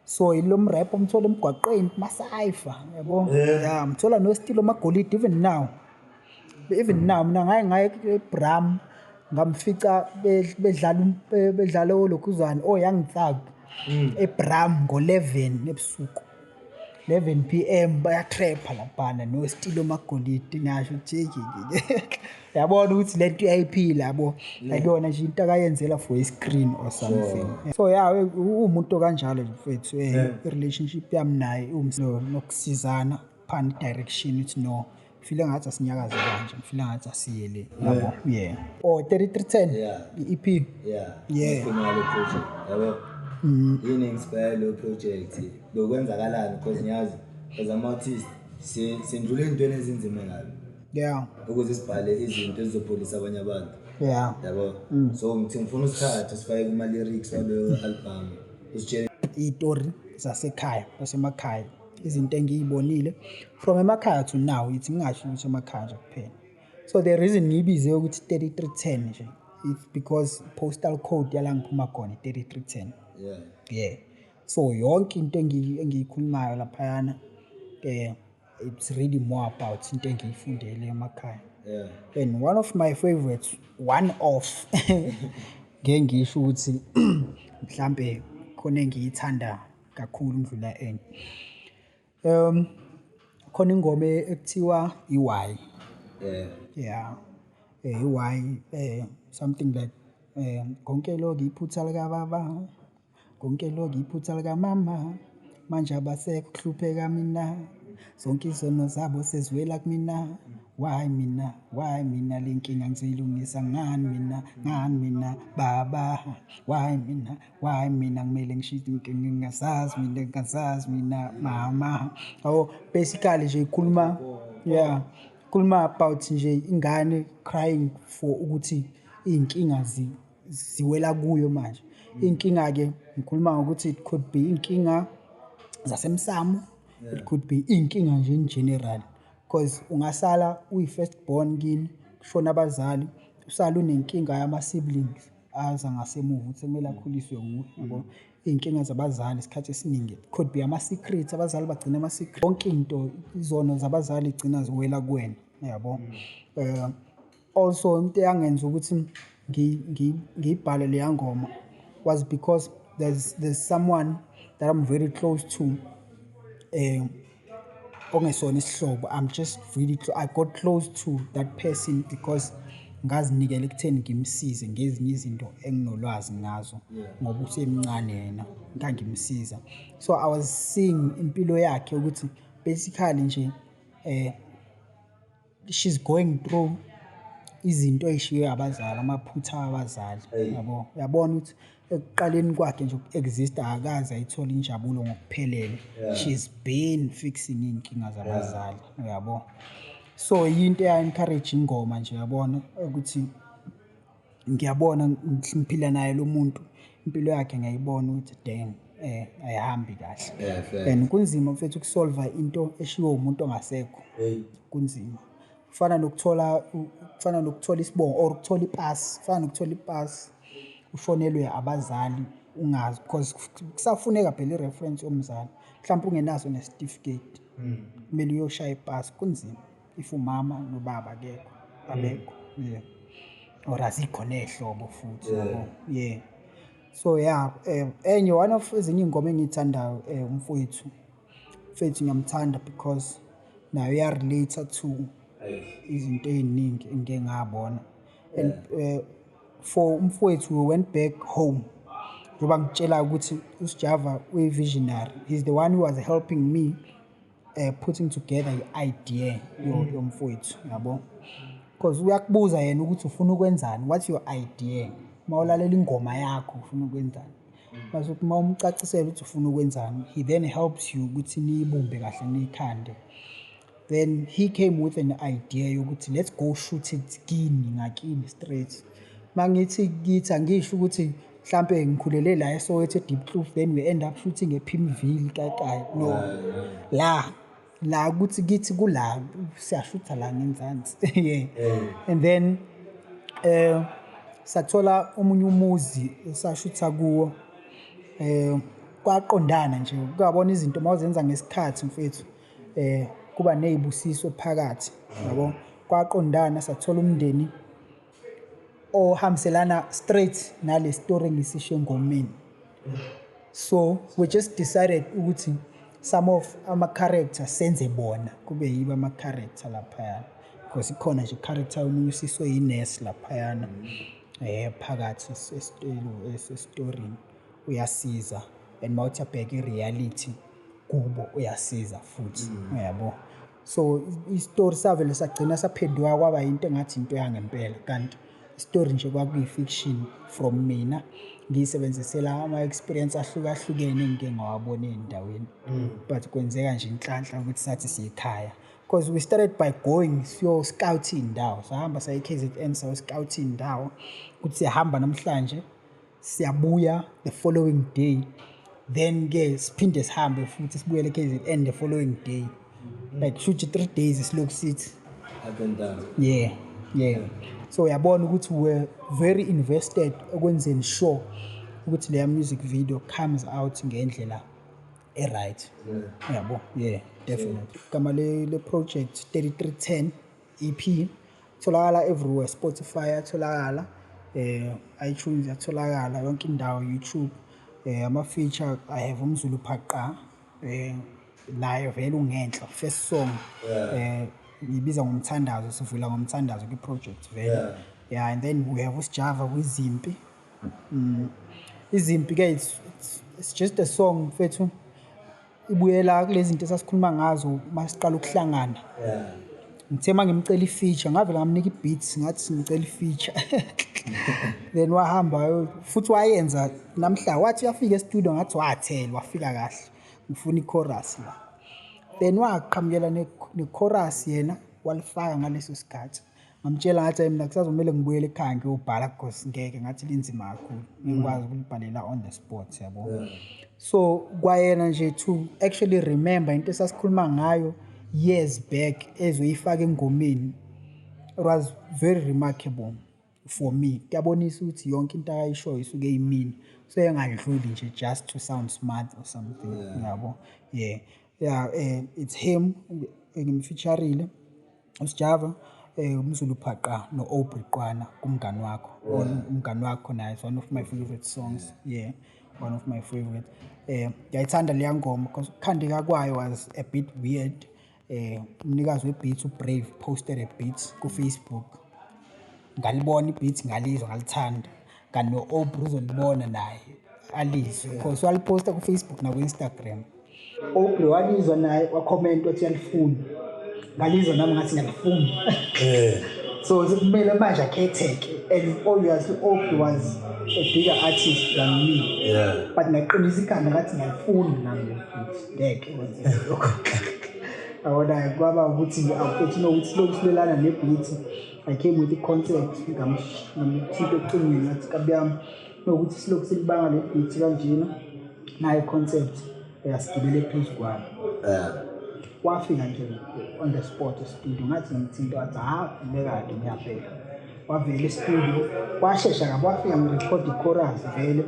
So ilo mrap umthola emgwaqeni kuma-cypher, yabo. Yeah, mthola noStilo Magolide. Even now mina ngaye ngaye eBram, ngamfica bedlala olokhuzana o-Young Thug eBram ngo-11 ebusuku, 11 p.m., bayatrapha laphana noStilo Magolide. Ngasho ukuthi yabona ukuthi lento iyayiphila, yabo, akuyona nje into akayenzela for i-screen or something. So yeah, uwumuntu kanjalo nje mfethu. I-relationship yami naye nokusizana phana direction, ukuthi no, ngifile ngathi asinyakaze kanje, ngifile ngathi asiye le, yabo. Yeah, oh, 3310. I-EP. Ngifuna ngale project, yabo. Yini inspire lo project? Bekwenzakalani? Because ngiyazi as ama-artist sendlule ey'ntweni ezinzima kabi ukuze sibhale izinto ezizopholisa abanye abantu. Yabo, so ngithi ngifuna usithathe sifake kuma-lyrics waleyo album, usitshele. Iy'tori zasekhaya, zasemakhaya, izinto engiy'bonile from emakhaya to now, ithi ngingasho ukuthi emakhaya nje kuphela. So the reason ngiyibize ukuthi 3310 nje, it's because postal code yala ngiphuma khona i-3310. Yeah, so yonke into engiyikhulumayo laphayana, it's really more about into engiyifundele emakhaya. And one of my favorites, one of, ngeke ngisho ukuthi mhlambe khona engiyithanda kakhulu ukudlula enye, khona ingoma ekuthiwa i-Why. Yeah, i-Why, something like konke lokhu iphutha likababa, konke lokhu iphutha likamama, manje abasekho kuhlupheka mina, zonke izono zabo seziwela kumina. Why mina, why mina, le nkinga ngizoyilungisa ngani mina, ngani mina baba? Why mina, why mina, kumele ngisho ngingazazi mina, ngingazazi mina mama. Yabo, basically nje ikhuluma, yeah, khuluma about nje ingane crying for ukuthi iy'nkinga ziwela kuyo manje. Iy'nkinga-ke ngikhuluma ngokuthi it could be iy'nkinga zasemsamo, it could be iy'nkinga nje in general, because ungasala uyi-first born kini, kushona abazali, usale unenkinga yama-siblings aza ngasemuva ukuthi kumele akhuliswe wuwe, yabo. Iy'nkinga zabazali isikhathi esiningi it could be ama-secrets, abazali bagcina ama-secret, yonke into, izono zabazali igcina ziwela kuwena, yabo. Also into eyangenza ukuthi ngiyibhale leya ngoma was because there's someone that I'm very close to, ongesona isihlobo. I'm just really, I got close to that person because ngazinikela ekutheni ngimsize ngezinye izinto enginolwazi ngazo, ngoba usemncane yena, ngangimsiza. So I was seeing impilo yakhe ukuthi basically nje she's going through izinto ey'shiywe abazali, amaphutha abazali, yabo. Uyabona ukuthi ekuqaleni kwakhe nje uku-exist-a akakaze ayithole injabulo ngokuphelele. She's been fixing iy'nkinga zabazali, uyabo. So yinto eya-encourage ingoma nje, yabona, ukuthi ngiyabona ngiphila naye lo muntu, impilo yakhe ngiyayibona ukuthi damn, ayihambi kahle. Yeah, fair. And kunzima mfethu ukusolva into eshiwo umuntu ongasekho. Kunzima. Kufana nokuthola isibongo or ukuthola ipasi, kufana nokuthola ipasi ushonelwe abazali ungazi, because kusafuneka phela i-reference yomzali. Mhlampe ungenaso nesitifiketi, kumele uyoshaya ipasi, kunzima if umama nobaba akekho, abekho, yeah. Or azikho ney'hlobo futhi, yabo, yeah. So yeah, enye one of ezinye iy'ngoma engiy'thandayo, umfowethu. Mfethu ngiyamthanda because naye uya-relate to izinto ey'ningi engike ngabona. And for umfowethu, we went back home. Njengoba ngikutshela ukuthi uSjava uyi-visionary, he's the one who was helping me putting together i-idea yomfowethu, yabo. Because uyakubuza yena ukuthi ufuna ukwenzani, what's your idea? Mawulalela ingoma yakho ufuna ukwenzani? Mase uma umcacisela ukuthi ufuna ukwenzani, he then helps you ukuthi niyibumbe kahle niyikhande. Then he came with an idea yokuthi let's go shoot it kini, ngakini straight. Mangithi kithi angisho ukuthi mhlampe ngikhulele la eSoweto eDiepkloof, then we end up shooting ePimville kaikai. No, la ukuthi kithi kula siyashutha la ngenzansi. Yeah. And then sathola omunye umuzi esashutha kuwo, kwaqondana nje, kuyabona izinto mawuzenza ngesikhathi mfethu, kuba nezibusiso phakathi, yabo. Kwaqondana sathola umndeni ohambiselana straight nale story engisisho engomeni. So we just decided ukuthi some of ama-character senze bona kube yibo ama-character laphayana, because ikhona nje i-character yomunye usisi oyinesi laphayana, phakathi esitorini, uyasiza. And mawuthi uyabheka i-reality kubo, uyasiza futhi, uyabo. So isitori savele sagcina saphenduka kwaba into engathi into yangempela, kanti isitori nje kwakuyi-fiction from mina, ngiyisebenzisela ama-experience ahlukahlukene engike ngawabona ey'ndaweni. But kwenzeka nje inhlanhla ukuthi sathi siyekhaya, because we started by going siyo-scout iy'ndawo. Sahamba saya e-KZN, sayo-scout iy'ndawo ukuthi siyahamba namhlanje, siyabuya the following day, then-ke siphinde sihambe futhi sibuyele e-KZN the following day, like shuthi 3 days silokhu sithi Up and down. Yeah. So uyabona ukuthi we're very invested ekwenzeni sure ukuthi leya music video comes out ngendlela e-right, yabo. Yeah, definitely. Igama le project 3310 EP, tholakala everywhere, Spotify yatholakala, iTunes yatholakala, yonke indawo, YouTube. Ama feature I have uMzulu Phaqa, naye vele ungenhla, first song, ngibiza ngomthandazo, sivula ngomthandazo kwi-project vele. Yeah, and then we have uSjava kwizimpi. Izimpi ke it's just a song mfethu, ibuyela kulezi zinto esasikhuluma ngazo masiqala ukuhlangana. Ngithe uma ngimcela i-feature, ngavele ngamnika i-beats, ngathi ngicela i-feature, then wahamba futhi wayenza namhla, wathi uyafika e-studio, ngathi wathela, wafika kahle, ngifuna i-chorus la. Then waqhamukela ne-chorus yena, walifaka ngaleso sikhathi. Ngamtshela ngathi, "Hayi, mina kusazomele ngibuyele ekhaya ngiyobhala, because ngeke," ngathi, "linzima kakhulu, ngikwazi ukulibhalela on the spot," yabo. So kwayena nje to actually remember into esasikhuluma ngayo years back, ezoyifaka engomeni, it was very remarkable for me. Kuyabonisa ukuthi yonke into akayishoyo isuke iyimina, so engadluli nje just to sound smart or something, yabo. Yeah, it's him engimfeaturile, uSjava, uMzulu Phaqa no-Aubrey Qwana kumngani wakho. Umngani wakho naye is one of my favorite songs. Yeah, one of my favorite. Ngiyayithanda leya ngoma because ukukhandeka kwayo was a bit weird. Umnikazi we-beat uBrave posted a beat ku-Facebook, ngalibona i-beat, ngalizwa, ngalithanda, kanti no-Aubrey uzolibona naye alizwe because waliposta ku-Facebook naku-Instagram. Aubrey walizwa naye, wakhomenta, wathi uyalifuna. Ngalizwa nami, ngathi ngiyalifuna. So sekumele manje akhetheke, and obviously Aubrey was a bigger artist than me. But ngaqinisa ikhanda, ngathi ngiyalifuna nami le beat, ngeke kwenzeke lokho, yabona. Kwaba ukuthi awufethu nokuthi silokhu silwelana ne-beat. I came with i-concept, ngamthinta ocingweni, ngathi, "Kabi yami, nokuthi silokhu silibanga le beat kanjena, nayo i-concept, yasigibele phezu kwayo." Wafika nje on the spot e-studio, ngathi ngimthinta, wathi, "Ha, bekade ngiyabheka." Wavela e-studio, washesha kabi, wafika ngirekhodi i-chorus vele,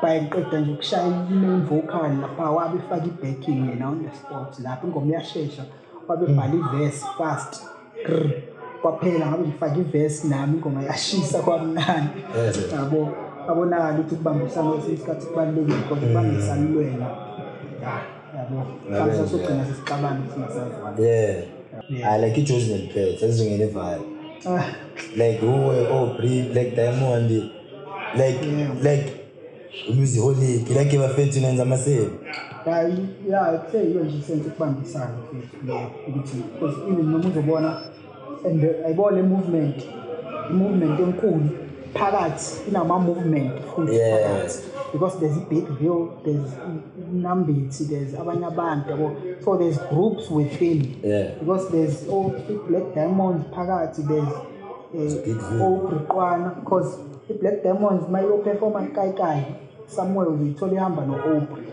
bayiqeda nje ukushaya i-main vocal lapha, wabe efaka i-backing yena on the spot lapho, ingoma iyashesha, wabe ebhala i-verse fast. Grr, kwaphela, ngabe ngifake i-verse nami, ingoma yashisa, kwamnandi, yabo. Abonakala ukuthi ukubambisana kwesinye isikhathi kubalulekile, because bangisalulwela ya, yabo, mhlawumbe sasogcina sesixabana singasazwani. Yeah. I like ijozi neliphethe ezingene vibe. Ah, Like uwe Aubrey, Black Diamond, like like Musiholiq, like bafethu nenza amasebe. Ya, kuseyiyo nje sense ukubambisana mfethu leyo, ukuthi because even noma uzobona and ayibona le movement, i-movement enkulu Phakathi inama-movement futhi phakathi, because there's i-Bigville, there's Nambithi, there's abanye abantu, yabo. So there's groups within, because there's all Black Diamonds phakathi, there's Obriqwana, because i-Black Diamonds mayiyoperforma Kai somewhere uyithola ihamba no-Aubrey,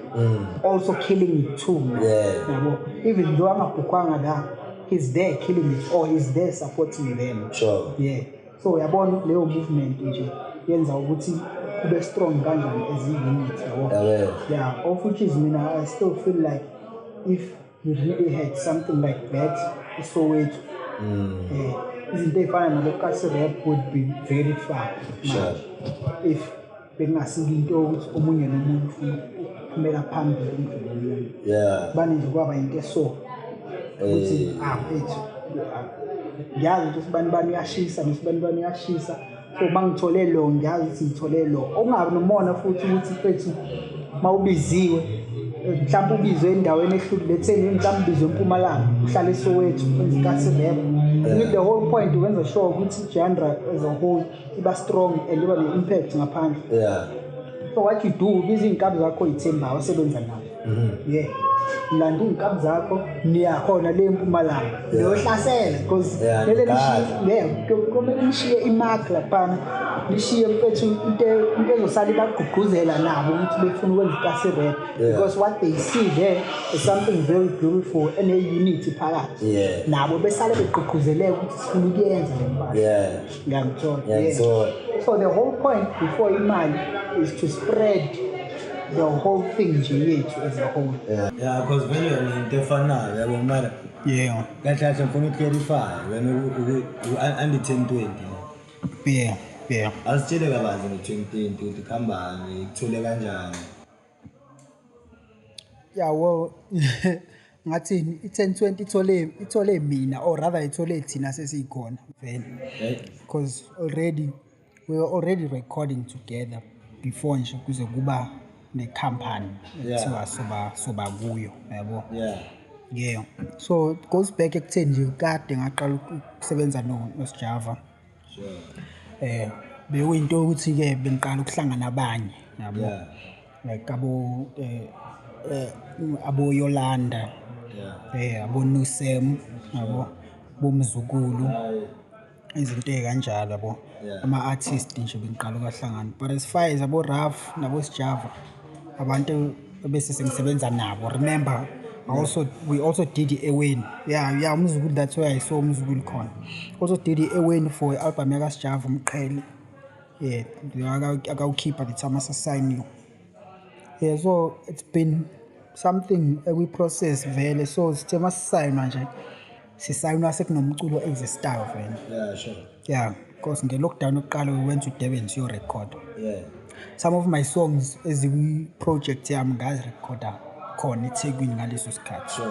also killing it too, yabo. Even though angabhukwanga la, he's there killing it, or he's there supporting them. Yeah. So uyabona leyo movement nje yenza ukuthi kube strong kanjani as a unit, yabo. Yeah, of which is mina I still feel like if we really had something like that eSoweto, izinto ey'fana nabo-Kasi Rap would be very far manje. If bekungasiki into yokuthi omunye nomunye ufuna ukuphumela phambili ukudlula omunye. Bane nje kwaba into eso ukuthi mfethu, ngiyazi ukuthi usibani bani uyashisa nosibani bani uyashisa, so uma ngithole lo ngiyazi ukuthi ngithole lo. Okungabi nomona futhi ukuthi mfethu mawubiziwe, mhlawumbe ubizwe endaweni ehlukile, let's say mhlawumbe ubizwe eMpumalanga, uhlale eSoweto, wenza iKasi Rap. The whole point wenza sure ukuthi genre as a whole iba strong and iba ne-impact ngaphandle. So what you do, ubiza iy'nkabi zakho oy'thembayo osebenza nazo. Yeah, ulanda iy'nkabi zakho, niyakhona le eMpumalanga, niyohlasela, because kumele nishiye, kumele nishiye i-mark laphana, nishiye mfethu into ezosala ibagqugquzela nabo ukuthi befuna ukwenza iKasi Rap, because what they see there is something very beautiful ene-unity phakathi. Nabo besale begqugquzeleka ukuthi sifuna ukuyenza le mpahla. Ngiyangithola. Ngiyangithola. So the whole point before imali is to spread the whole thing nje yethu as a whole. Yeah, because vele into efanayo, yabo, mara kahle kahle ngifuna uku-clarify wena andi 1020. Yeah. Asitshele kabanzi ngo-2020 ukuthi kuhambani, kuthole kanjani. Yeah, well, ngathini, i-1020 ithole mina, or rather ithole thina sesikhona vele. Because already we were already recording together before nje kuze kuba ne-company ekuthiwa soba kuyo, yabo. Yeah. So it goes back ekutheni nje kade ngaqala ukusebenza noSjava. Bekuyinto ukuthi ke bengiqala ukuhlangana abanye, yabo. Like abo Yolanda, abo Nusem, yabo, bomzukulu, izinto ey'kanjalo, yabo. Ama-artist nje bengiqala ukuwahlangana. But as far as abo Raf nabo Sjava, abantu bese sengisebenza nabo. Remember, we also did i-Eweni. Yeah, umzukulu, that's where I saw umzukulu khona. Also did i-Eweni for i-album yakaSjava Umqhele. Yeah, akawukhipha the time asasayiniwe. Yeah, so it's been something ekwi-process vele. So sithe masisayinwa nje, sisayinwa sekunomculo existayo vele. Yeah, sure. Yeah, because nge-lockdown yokuqala we went to Durban siyo-record. Some of my songs ezikwi-project yami ngazirekhoda khona eThekwini ngaleso sikhathi.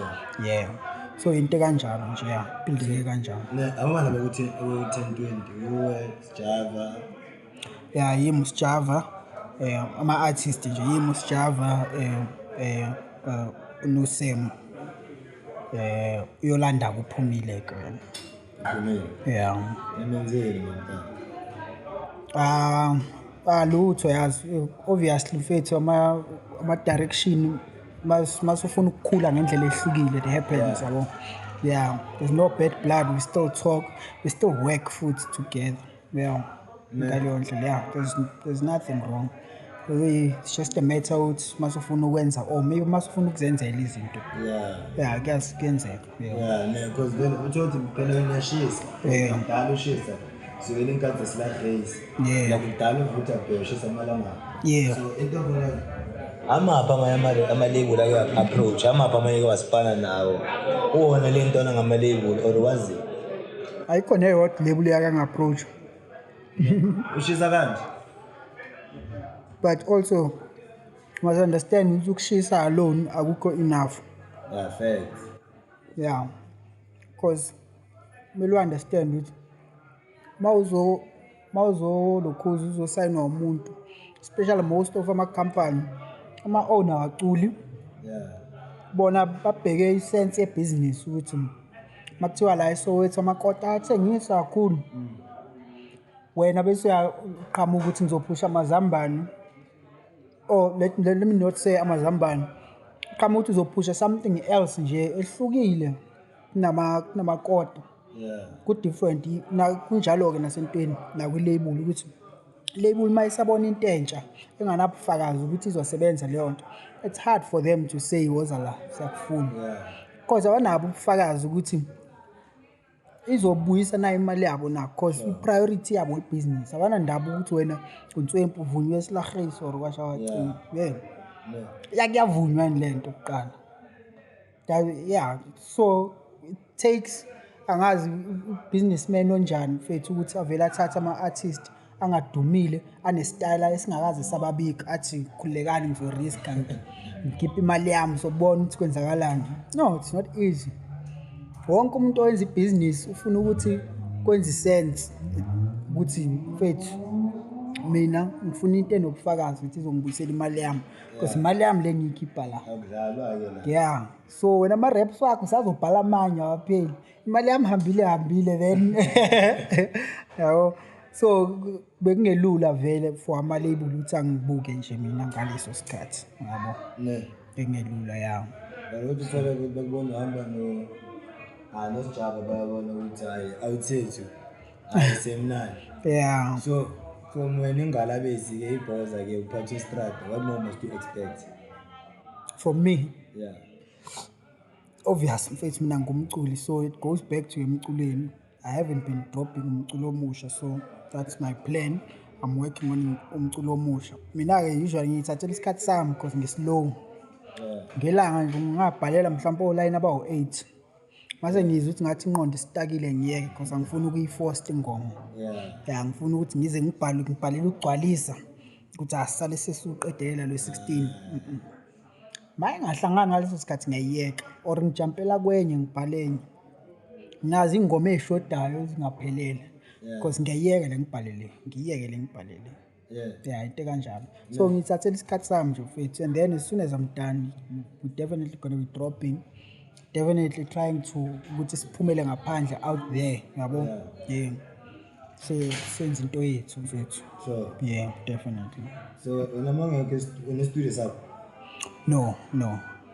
Yeah. So into kanjalo nje, yeah, building kanjalo. Ne, abana bekuthi 1020 uwe Sjava. Yeah, yimi Sjava, ama artist nje yimi Sjava, uNusem, Yolanda kuphumile ke. Uphumile. Yeah. Emenzeni mntana? Lutho yazi, obviously mfethu ama direction masufuna ukukhula ngendlela ehlukile, it happens, yabo. Yeah, there's no bad blood, we still talk, we still work futhi together. Yeah. Ngaleyo ndlela, yeah, there's nothing wrong. It's just a matter ukuthi masufuna ukwenza or maybe masufuna ukuzenzela izinto. Yeah, kuyenzeka. Yeah. Yeah, ne, because then uthothi phela wena uyashisa. Mdala ushisa. Sukela inkathi sila race. Like mdala uvutha bhe ushisa amalanga. So into ofuna amapha amanye ama-label ake approach, amapha amanye ake wasipana nawo. Uwona le ntwana ngama-label or wazi? Ayikho neyodwa label yake nga-approach. Ushisa kanje? But also must understand ukuthi ukushisa alone akukho enough. Yeah, facts. Yeah. Because kumele understand ukuthi mawuzolokhuza uzosayinwa umuntu, especially most of ama company, ama owner awaculi. Bona babheke i-sense ye-business ukuthi makuthiwa la eSoweto amakota athengiswa kakhulu. Wena bese uyaqhamuka ukuthi ngizophusha amazambane, or let me not say amazambane, qhamuka ukuthi uzophusha something else nje ehlukile kunamakota. Ku-different kunjalo-ke nasentweni nakwi-label, ukuthi label uma isabona into entsha enganabufakazi ukuthi izosebenza leyo nto, it's hard for them to say, "Woza la, siyakufuna," because abanabo ubufakazi ukuthi izobuyisa nayo imali yabo na, cause i-priority yabo ibhizinisi. Abanandaba ukuthi wena unswempu, uvunywe esilahesi or kwasha wacima, yeah. Kuyavunywa yini le nto kuqala? Yeah, so it takes, angazi, businessman onjani mfethu ukuthi avele athathe ama-artist angadumile, anesitayela esingakaze sababika, athi, "Khululekani, ngizoriska, ngikhiphe imali yami, sobona ukuthi kwenzakalani." No, it's not easy. Wonke umuntu owenza ibhizinisi ufuna ukuthi kwenze i-sense, ukuthi mfethu, mina ngifuna into enobufakazi ukuthi izongibuyisela imali yami, because imali yami le ngiyikhipha la. Akudlalwa-ke la. Yeah, so wena ama-raps wakho usazobhala amanye, awapheli, imali yami hambile hambile then, yabo. So bekungelula vele for ama-label ukuthi angibuke nje mina ngaleso sikhathi, yabo. Bekungelula, ya. But ukuthi uthole ukuthi bakubona uhamba no, ah, noSjava, bayabona ukuthi hayi, awuthethu, hayi, semnandi. So from wena ingalabezi-ke ibhoza-ke uphathe istrada, what more must you expect? From me? Yeah. Obvious mfethu, mina ngumculi, so it goes back to emculweni. I haven't been dropping umculo omusha, so that's my plan. I'm working on umculo omusha. Mina-ke usually ngiyithathela isikhathi sami because ngi-slow. Ngelanga nje ngingabhalela mhlawumpe olayini abawu-8, mase ngizwa ukuthi ngathi ingqondo isitakile, ngiyeke, because angifuni ukuyi-force ingoma. Ya, ngifuna ukuthi ngize ngibhale, ngibhalele ukugcwalisa ukuthi asisale sesiwuqedelela lo 16. Ma ingahlangani ngaleso sikhathi, ngiyayiyeka or ngijampela kwenye, ngibhale enye. Nazo iy'ngoma ey'shodayo ezingaphelele, because ngiyayiyeka le ngibhalele, ngiyiyeke le ngibhalele. Yeah, into ekanjalo. So ngithathela isikhathi sami nje mfethu, and then as soon as I'm done, we definitely gonna be dropping, definitely trying to ukuthi siphumele ngaphandle, out there, yabo. Yeah, senze into yethu mfethu. Yeah, definitely. So wena uma ungekho une-studio sakho? No,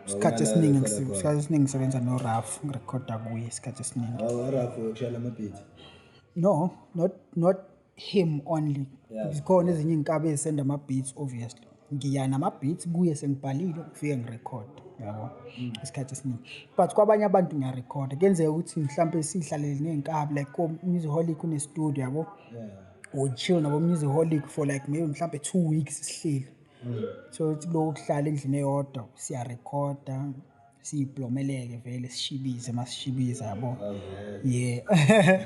isikhathi Awunala esiningi rekhoda khona? Isikhathi esiningi ngisebenza noRaf, ngirekhoda kuye isikhathi esiningi. Awu, uRaf ukushayela ama-beat? No, not him only. Zikhona ezinye iy'nkabi ezisenda ama-beats. Obviously ngiya nama-beats kuye, sengibhalile, ngifike ngirekhode, yabo, isikhathi esiningi. But kwabanye abantu ngiyarekhoda. Kuyenzeka ukuthi mhlampe siy'hlalele ney'nkabi, like ko-Musiholiq une-studio, yabo. We chill nabo Musiholiq for like maybe mhlampe 2 weeks sihleli. So ukuthi kuloko kuhlala endlini eyodwa, siyarekhoda, siyiplomeleke vele, sishibize masishibiza, yabo. Yeah,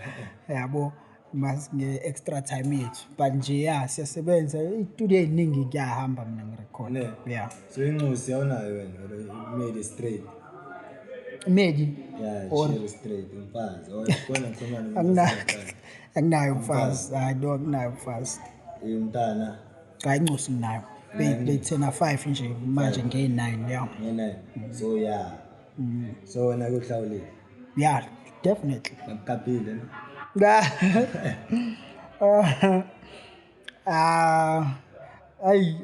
yabo, mas nge-extra time yethu. But nje ya, siyasebenza iy'studio ey'ningi, kuyahamba, mina ngirekhoda. Yeah. So inxusi awunayo wena or made straight? Medi? Yeah. Or Cherry straight, umfazi or khona ngikhuluma nomuntu osemfazi. Anginayo umfazi, hayi, no, anginayo umfazi. Umntana? Cha, incosi nginayo. Beyithena 5 nje manje, ngeyi-9, yeah. Nge-9, so yeah, so wena kuhlawulile? Yeah, definitely. Bakukapile, no? Ah, ayi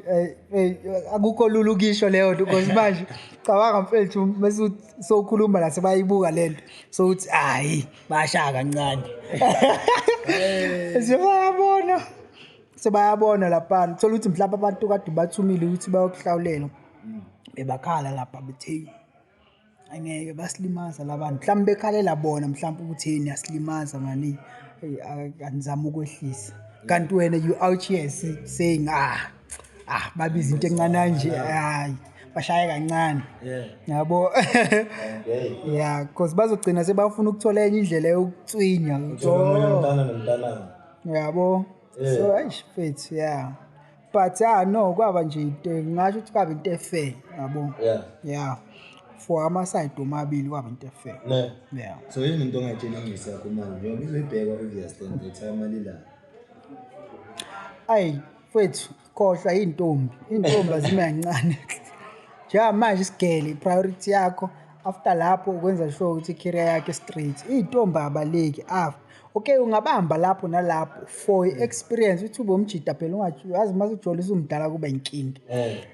ayi, akukho lula ukisho leyo nto, because manje cabanga mfethu, mase sowukhuluma la, sebayibuka lento, so uthi hayi, bashaya kancane, sebayabona, sebayabona laphana. Thola ukuthi mhlawumbe abantu kade bathumile ukuthi bayokuhlawulela, bebakhala lapha bethi, "Hey, angeke, basilimaza labantu." Mhlawumbe bekhalela bona mhlawumbe ukuthi, "Hey, niyasilimaza mani, anizame ukwehlisa." Kanti wena you out here saying, "Ah, ah, babiza into encane kanje, hayi, bashaye kancane." Yabo. Yeah, because bazogcina sebafuna ukuthola enye indlela yokutswinya. Uthola omunye umntana nomntanami. Yabo. So eish mfethu, yeah, but ah, no, kwaba nje into, ngingasho ukuthi kwaba into e-fair, yabo. Yeah, for ama-side omabili kwaba into e-fair. Ne. Yeah. So yini into ongayitshela ingisi yakho manje, njengoba izoyibheka obviously and the time alila? Ayi mfethu, khohlwa iy'ntombi, iy'ntombi azime kancane. Njengamanje isigele i-priority yakho, after lapho ukwenza sure ukuthi i-career yakho straight. Iy'ntombi abaleki after. Okay, ungabamba lapho nalapho for i-experience ukuthi ube umjida phela, ungathi yazi uma ujola usumdala kuba inkinga.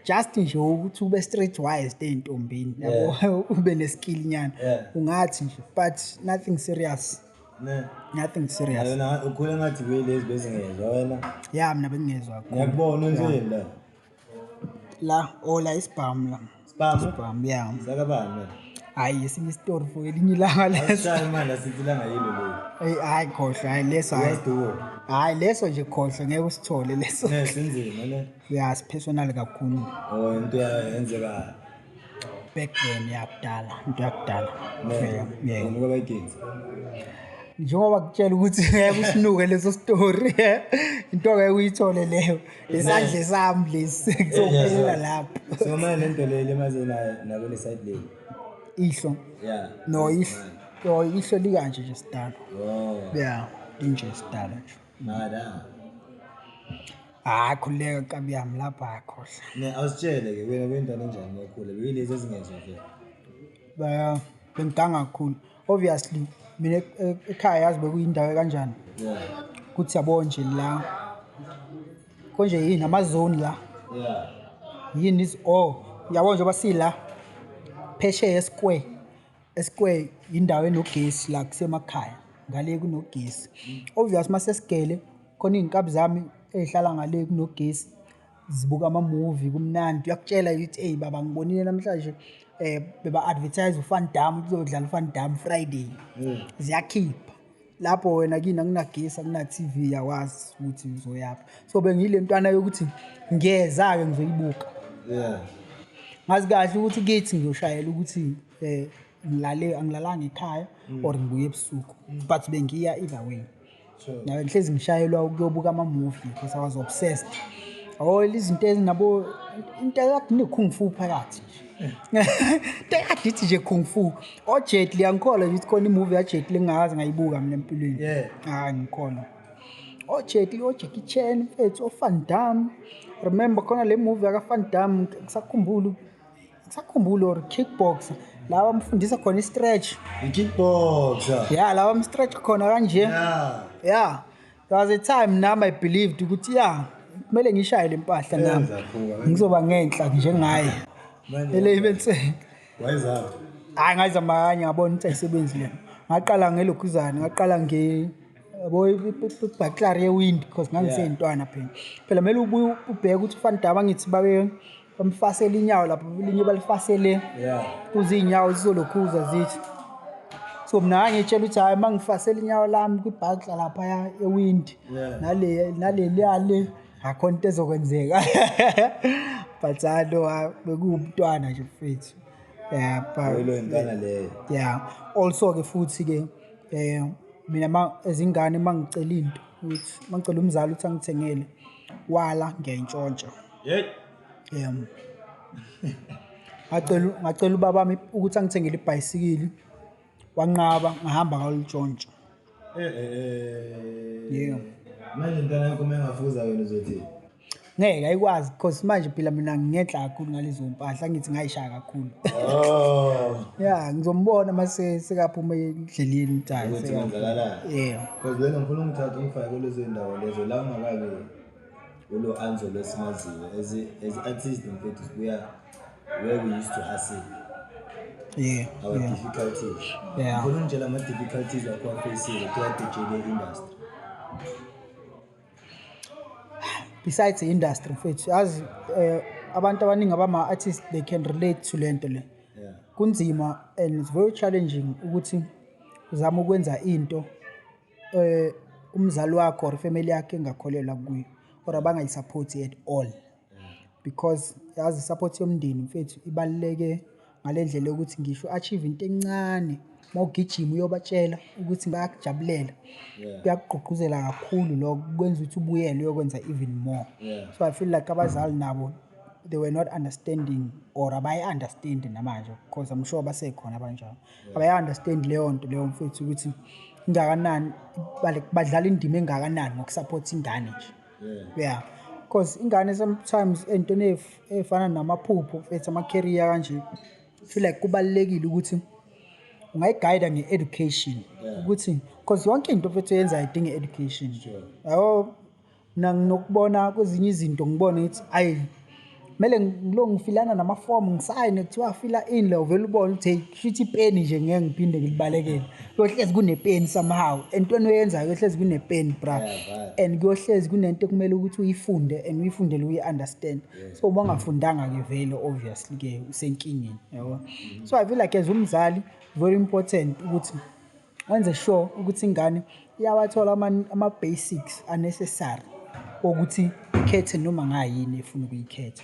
Just nje ukuthi ube street wise ey'ntombini, yabo, ube ne-skill nyana. Ungathi nje, but nothing serious. Ne. Nothing serious. Wena ukhule ngathi kuyilezi bezingezwa wena. Ya, mina bengingezwa kakhulu. Ngiyakubona, wenzeni la? La, oh, la isibhamu la. Sibhamu? Isibhamu, ya. Sakabani wena? Hayi, esinye isitori for elinye ilanga leso. Asishaye manje, asithi ilanga yilo leli. Eyi, hayi, khohlwa, hayi leso, hayi. Uyaziduko. Hayi, leso nje khohlwa, ngeke usithole leso. Ne, sinzima ne. Ya, si-personal kakhulu. Oh, into yenzeka back then, yakudala, into yakudala. Ne. Yeah. Wena kwabayigenzi. Njengoba kutshela ukuthi ngeke usinuke leso story, into ngeke uyithole leyo, isandla sami lesi kuzophelela lapho. So manje lento le limaze nayo nakule side le. Ihlo? Yeah. No, ihlo, no, ihlo likanje nje sidalo. Oh. Yeah, linje sidalo nje. Mara. Hayi, khululeka nkabi yami, lapha akhohlwa. Ne, awusitshele ke wena, wentwana enjani makhula? Beyilezi ezingezwa vele. Bengiganga kakhulu obviously. Mina ekhaya yazi bekuyindawo kanjani, kuthi yabo nje la konje yini amazone la, yini is, oh, yabo njengoba sila phesheya e-square, e-square indawo enogesi la kusemakhaya, ngale kunogesi obvious. Mase sigele khona iy'nkabi zami ey'hlala ngale kunogesi, zibuka ama-movie kumnandi. Uyakutshela ukuthi, "Eyi baba, ngibonile namhlanje beba-advertise uVan Damme, kuzodlala uVan Damme Friday." Ziyakhipha lapho, wena kini akunagesi, akuna-TV, yakwazi ukuthi uzoyaphi. So bengiyile ntwana yokuthi ngiyeza-ke ngizoyibuka. Ngazi kahle ukuthi kithi ngiyoshayela ukuthi ngilale, angilalanga ekhaya or ngibuye ebusuku, but bengiya either way. Nawe ngihlezi ngishayelwa ukuyobuka ama-movie because I was obsessed. Oh, izinto ezinabo into ekade ine-kung fu phakathi nje, into ekade ithi nje kung fu, oJet Li. Angikholwa nje ukuthi khona i-movie yaJet Li engingakaze ngayibuka mina empilweni. Hayi, ngikholwa oJet Li, oJackie Chan mfethu, oVan Damme. Remember khona le movie yaka-Van Damme, ngisakhumbula, or kickboxer la bamfundisa khona i-stretch. I-kickboxer. Ya, la bam-stretch khona kanje. Yeah, there was a time nami I believed ukuthi ya, kumele ngishaye le mpahla nami. Yenza phuka. Ngizoba ngenhla njengaye. Manje ele ibense. Wayezaphi? Hayi, ngayizama kanye, ngabona ukuthi ayisebenzi le. Ngaqala ngelokhuzana, ngaqala nge yabo i-buckler ye-wind because ngangiseyintwana phela. Phela kumele ubuye ubheke ukuthi uVan Damme ngithi babe bamfasela inyawo lapho, linye balifasele kuze iy'nyawo zizolokhuza zithi. So mina ngangitshela ukuthi hhayi, uma ngifasela inyawo lami kwi-buckler laphaya ewindi, nale naleliya le, akho into ezokwenzeka. But hayi no, hayi, bekuwumntwana nje mfethu, yeah, but Yilo intwana leyo. Yeah, also ke futhi ke mina ma ezingane mangicela into, ukuthi mangicela umzali ukuthi angithengele, wala, ngiyayintshontsha. Hey. Yeah. Ngacela ubaba wami ukuthi angithengele ibhayisikili, wanqaba, ngahamba ngalitshontsha. Eh eh eh. Yeah. Manje intwana yakho uma engafuza wena uzothini? Ngeke ayikwazi because manje phela mina ngingenhla kakhulu ngalezo mpahla, ngithi ngayishaya kakhulu. Oh. Ya, ngizombona mase sekaphuma endleleni ukuthi hhayi, Ukuthi kwenzakalani. Yeah. Because wena ngifuna ungithathe ungifake kulezo ndawo lezo la ungakabi ulo Anzo lesimaziyo as artist mfethu, sibuya where we used to hustle, our difficulties. Ngifuna ungitshela ama-difficulties wakho wa-face-ile throughout the journey industry. Besides the industry mfethu, yazi abantu abaningi abama-artist, they can relate to le nto le. Kunzima and it's very challenging ukuthi uzame ukwenza into umzali wakho or family yakhe engakholelwa kuyo or abangayi-support at all, because yazi i-support yomndeni mfethu ibaluleke ngale ndlela yokuthi ngisho achieve into encane, uma ugijima uyobatshela ukuthi bayakujabulela, kuyakugqugquzela kakhulu lokho, kwenza ukuthi ubuyele uyokwenza even more. So I feel like abazali nabo, they were not understanding or abayi-understand namanje, because I'm sure basekhona abanjalo abayi-understand leyo nto leyo mfethu, ukuthi ingakanani, badlala indima engakanani ngoku-support ingane nje. Yeah, because ingane sometimes ey'ntweni ey'fana namaphupho mfethu, ama-career kanje, feel like kubalulekile ukuthi Ungayiguide nge-education ukuthi, because yonke into mfethu oyenzayo idinga i-education. Yabo, mina nginokubona kwezinye izinto, ngibone ukuthi ayi, kumele ngilo ngifilana namafomu, ngisayine, kuthiwa fila in la, uvele ubone ukuthi hey, kushuthi ipeni nje ngeke ngiphinde ngilibalekele. Kuyohlezi kunepeni somehow entweni oyenzayo, kuyohlezi kunepeni, bra. And kuyohlezi kunento ekumele ukuthi uyifunde and uyifundele uyi-understand. So uma ungafundanga-ke vele, obviously-ke usenkingeni, yabo. So I feel like as umzali, very important ukuthi wenze sure ukuthi ingane iyawathola ama-basics a-necessary ukuthi ikhethe noma ngayini efuna ukuyikhetha.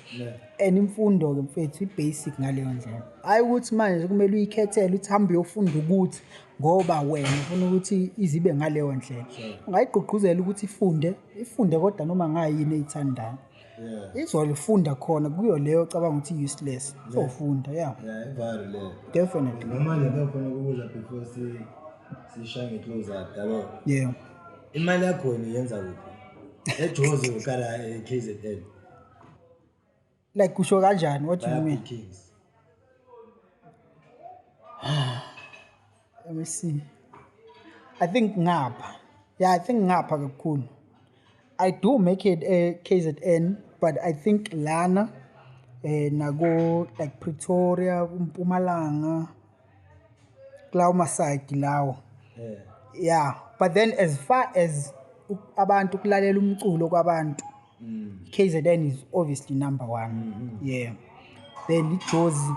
And imfundo-ke mfethu i-basic ngaleyo ndlela, hhayi ukuthi manje kumele uyikhethele ukuthi hambe uyofunda ukuthi ngoba wena ufuna ukuthi izibe ngaleyo ndlela. Ungayigqugquzela ukuthi ifunde, ifunde, kodwa noma ngayini eyithandayo izolifunda khona kuyo leyo ocabanga ukuthi i-useless, izofunda, yeah. Yeah, ivalo leyo. Definitely. Noma nje ngifuna ukubuza before sishaye nge-close up, yabo. Imali yakhona iyenza kuphi? EJozi ukala e-KZN? Like kusho kanjani? What do you Via mean? Bookings. Let me see. I think ngapha. Yeah, I think ngapha kakhulu. I do make it KZN, but I think lana nako like Pretoria, Mpumalanga, kulawo maside lawo. Yeah, but then as far as abantu kulalela umculo kwabantu, KZN is obviously number 1. Yeah. Then iJozi,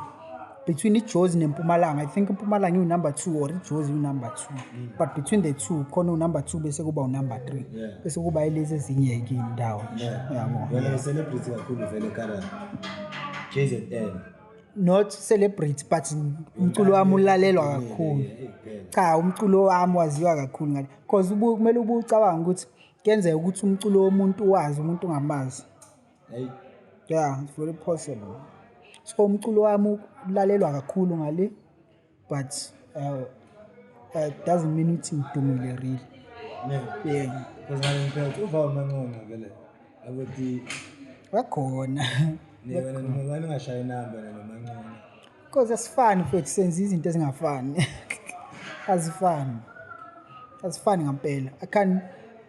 between iJozi neMpumalanga, I think iMpumalanga iwu number 2 or iJozi iwu number 2. But between the two, khona u number 2 bese kuba u number 3. Bese kuba ilezi ezinye ke indawo nje. Yabo. Wena celebrity kakhulu vele kara KZN. Not celebrity, but umculo wami ulalelwa kakhulu. Cha, umculo wami waziwa kakhulu ngale. Because kumele ubucabanga ukuthi kuyenzeka ukuthi umculo womuntu wazi umuntu ungamazi. Hey. Yeah, it's very possible. So umculo wami ulalelwa kakhulu ngale, but doesn't mean ukuthi ngidumile really. Yeah. Because ngale ngiphethe uva uManqonqo vele. Abuthi Bakhona. Ne wena noma ningashaya inamba noManqonqo. Because asifani mfethu, senza izinto ezingafani. Azifani. Azifani ngempela. I can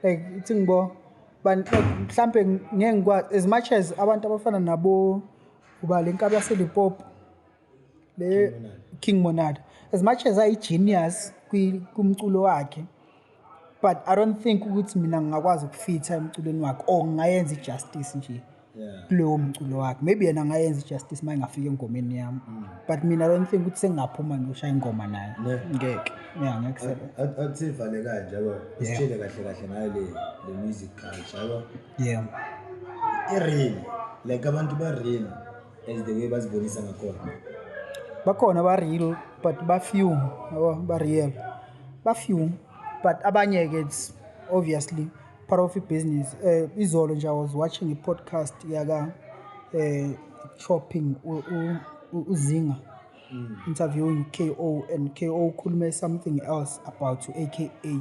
like ithi ngibo but like mhlambe ngeke ngikwazi as much as abantu abafana nabo uba le nkabi yaseLimpopo le King Monada, as much as ayi genius kumculo wakhe, but I don't think ukuthi mina ngingakwazi ukufitha emculweni wakhe or ngingayenza ijustice nje kulowo mculo wakhe. Maybe yena angayenza ijustice uma engafika engomeni yami, but mina I don't think ukuthi sengingaphuma ngiyoshaya ingoma naye. Ngeke, yeah, ngeke sebe. Athi vale kanje, yabo, usitshele kahle kahle ngayo le music culture, yabo. I-real, like abantu ba real as the way bazibonisa ngakhona. Bakhona ba real, but ba few, yabo, ba real, ba few, but abanye ke it's obviously part of the business. Izolo nje I was watching a podcast yaka Chopping uZinga interviewing KO, and KO ukhulume something else about AKA,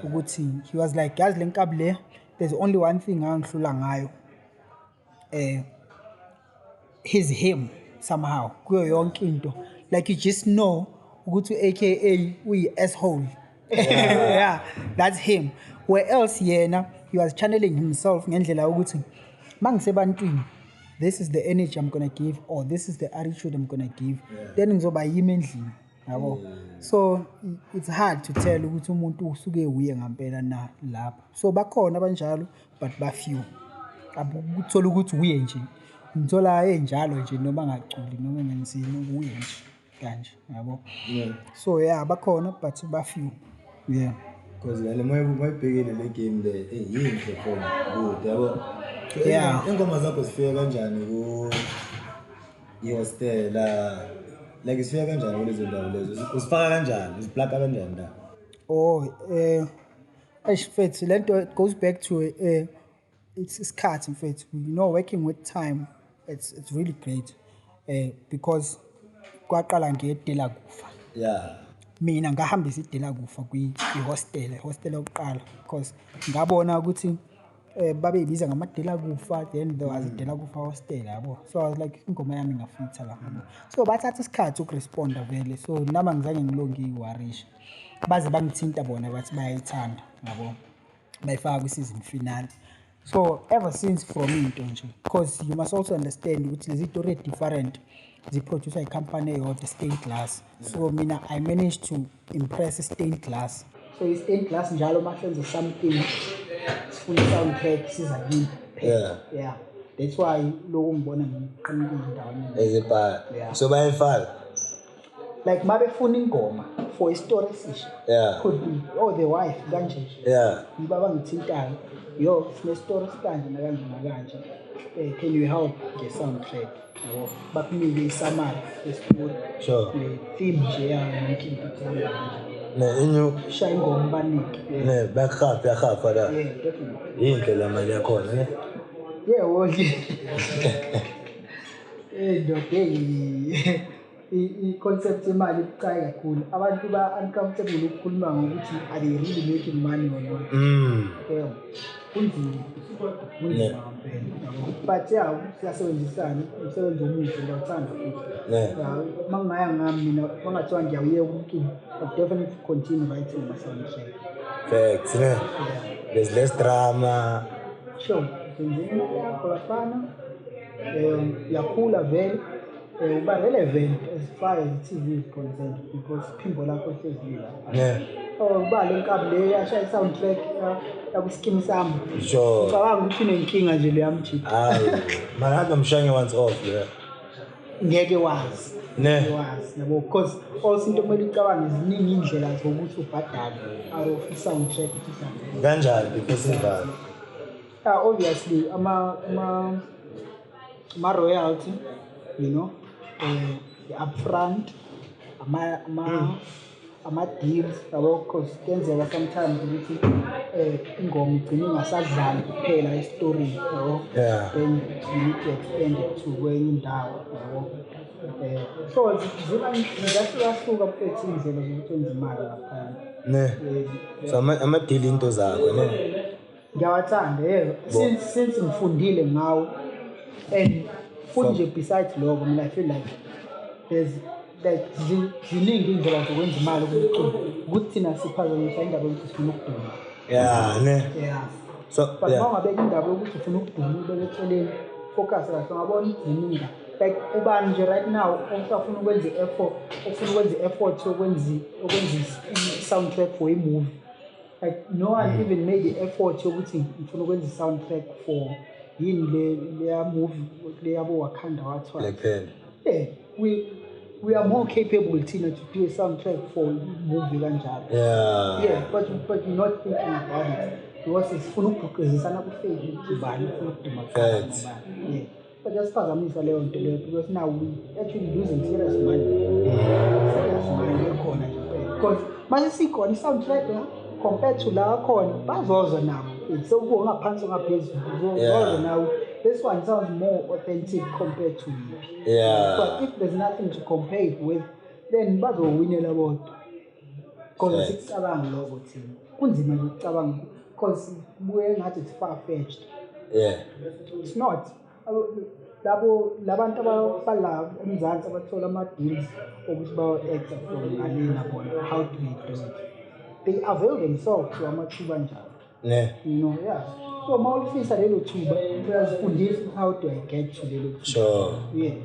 ukuthi he was like, yazi le nkabi le, there's only one thing angihlula ngayo, he's him somehow kuyo yonke into, like you just know ukuthi AKA uyi asshole. Yeah, that's him. Where else yena he was channeling himself ngendlela ukuthi mangisebantwini, this is the energy I'm going to give, or this is the attitude I'm going to give. Then ngizoba yimi endlini, yabo. So it's hard to tell ukuthi umuntu usuke uye ngempela na lapha. So bakhona abanjalo, but ba few. Ukuthola ukuthi uye nje, ngithola enjalo nje, noma ngaculi noma ngenzini, uye nje kanje, yabo. So yeah, bakhona but ba few. Yeah. Because vele moyibhekile le game le, yinhle for good, yabo. So, ingoma zakho zifika kanjani ku ihostela? Like zifika kanjani kulezo ndawo lezo? Uzifaka kanjani? Uziplaka kanjani la? Oh, eish mfethu, lento it goes back to it's isikhathi mfethu. You know, working with time, it's really great. Because kwaqala ngedela kufa. Mina ngahambisa idela kufa kwi-hostel, hostel yokuqala, because ngabona ukuthi Babeyibiza ngama-Dela Kufa, then there was Dela Kufa Hostel, yabo. So I was like, ingoma yami ingafitha la, yabo. So bathatha isikhathi ukuresponda vele, so nami angizange ngilonge ngiyiwarishe, baze bangithinta bona bathi bayayithanda, yabo, bayifaka kwi-season finale. So ever since from into nje, because you must also understand ukuthi lezi tori different ziproduce ikhampani eyodwa, Stained Glass. So mina I managed to impress Stained Glass. So i-Stained Glass njalo uma senze something sifuna i-soundtrack, siza kimi. Yeah, that's why lokhu ngibona ngiqhamukile endaweni. Ezibhala. Yeah. So bayayifaka. Like uma befuna ingoma for isitori esisha, could be oh the wife kanje nje, yibo abangithintayo, yo, sinestori esikanje nakanje nakanje, can you help nge-soundtrack, yabo, bakunike i-summary yesitori, ne-theme nje yayo yonke into ukuthi ihamba kanjani. Ne inyu. Shaya ingoma banike, yeah. Ne bayahafa, yahafa la. Yeah, definitely. Yinhle la mali yakhona, ne? Yeah, wonke ndoda, hey, i-concept yemali ibucayi kakhulu. Abantu ba-uncomfortable ukukhuluma ngokuthi are they really making money or not. Yeah, kunzima, kunzima ngempela, yabo. But yeah, siyasebenzisana, umsebenzi omuhle, ngiyawuthanda futhi. Yeah, uma ngingaya ngami mina, uma ngathiwa ngiyawuyeka umculo, I'll definitely continue writing ama-soundtrack. Facts, ne? Yeah. There's less drama. Sure, zenze imali yakho bafana, uyakhula vele, uba relevant as far as i-TV is concerned because iphimbo lakho hlezi lila. Oh, uba le nkabi le yashaya i-soundtrack yakuSkeem Saam. Ngicabanga ukuthi inenkinga nje leya mjita. Hayi, mara hamba mshange once off le. Ngeke wazi. Ne. Ngeke wazi, yabo, because also into okumele ucabange, ziningi indlela zokuthi ubhadale out of i-soundtrack ukuthi idlale. Kanjani before sivale? Yeah, obviously ama royalty, the upfront, ama deals, yabo, because kuyenzeka sometimes ukuthi ingoma igcine ingasadlali kuphela esitorini, yabo. Then you need to extend it to kwenye indawo, yabo. So ziba ziyahlukahluka mfethu indlela zokuthi wenze imali laphayana. Ne. Yeah. So ama deal into zakho, ne? Ngiyawathanda, yebo. Since ngifundile ngawo and futhi nje besides lokho, mina I feel like there's like ziningi indlela zokwenza imali kumculo, ukuthi thina siphazamisa indaba yokuthi sifuna ukuduma. Yeah, ne. Yeah. So, but yeah. uma ungabeka indaba yokuthi ufuna ukuduma ubeke eceleni, focus kahle, ungabona ziningi. Like ubani nje right now osafuna ukwenza i-effort, ufuna ukwenza i-effort yokwenza i-soundtrack for i-movie. Like no one even made the effort yokuthi ngifuna ukwenza i-soundtrack for yini le leya movie leyabo Wakanda wathiwa. Black Panther. Yeah, we are more capable thina to do a soundtrack for movie kanjalo. Yeah, but we're not thinking about it because sifuna ukubhuqizisana ku-Facebook, ubani ufuna ukuduma kuqala Facts. nobani. Yeah. But yasiphazamisa leyo nto leyo because now we actually losing serious money. Serious money ekhona nje kuphela. Because mase sikhona i-soundtrack la compared to la khona bazozwa nabo. Sekuwo ngaphansi ngaphezulu. Uzozwa nawo. This one sounds more authentic compared to yiphi. But if there's nothing to compare it with, then bazowinela bodwa. Because sikucabanga lokho thina. Kunzima nje ukucabanga because kubuye ngathi it's far-fetched. It's not. Labo labantu abala eMzansi abathola ama-deals okuthi bayo-acta from ngalena bona, how do they do it? They avail themselves to amathuba anjalo. Yeah. So uma ulifisa lelo thuba, uyazifundisa how do I get to lelo thuba. Yeah.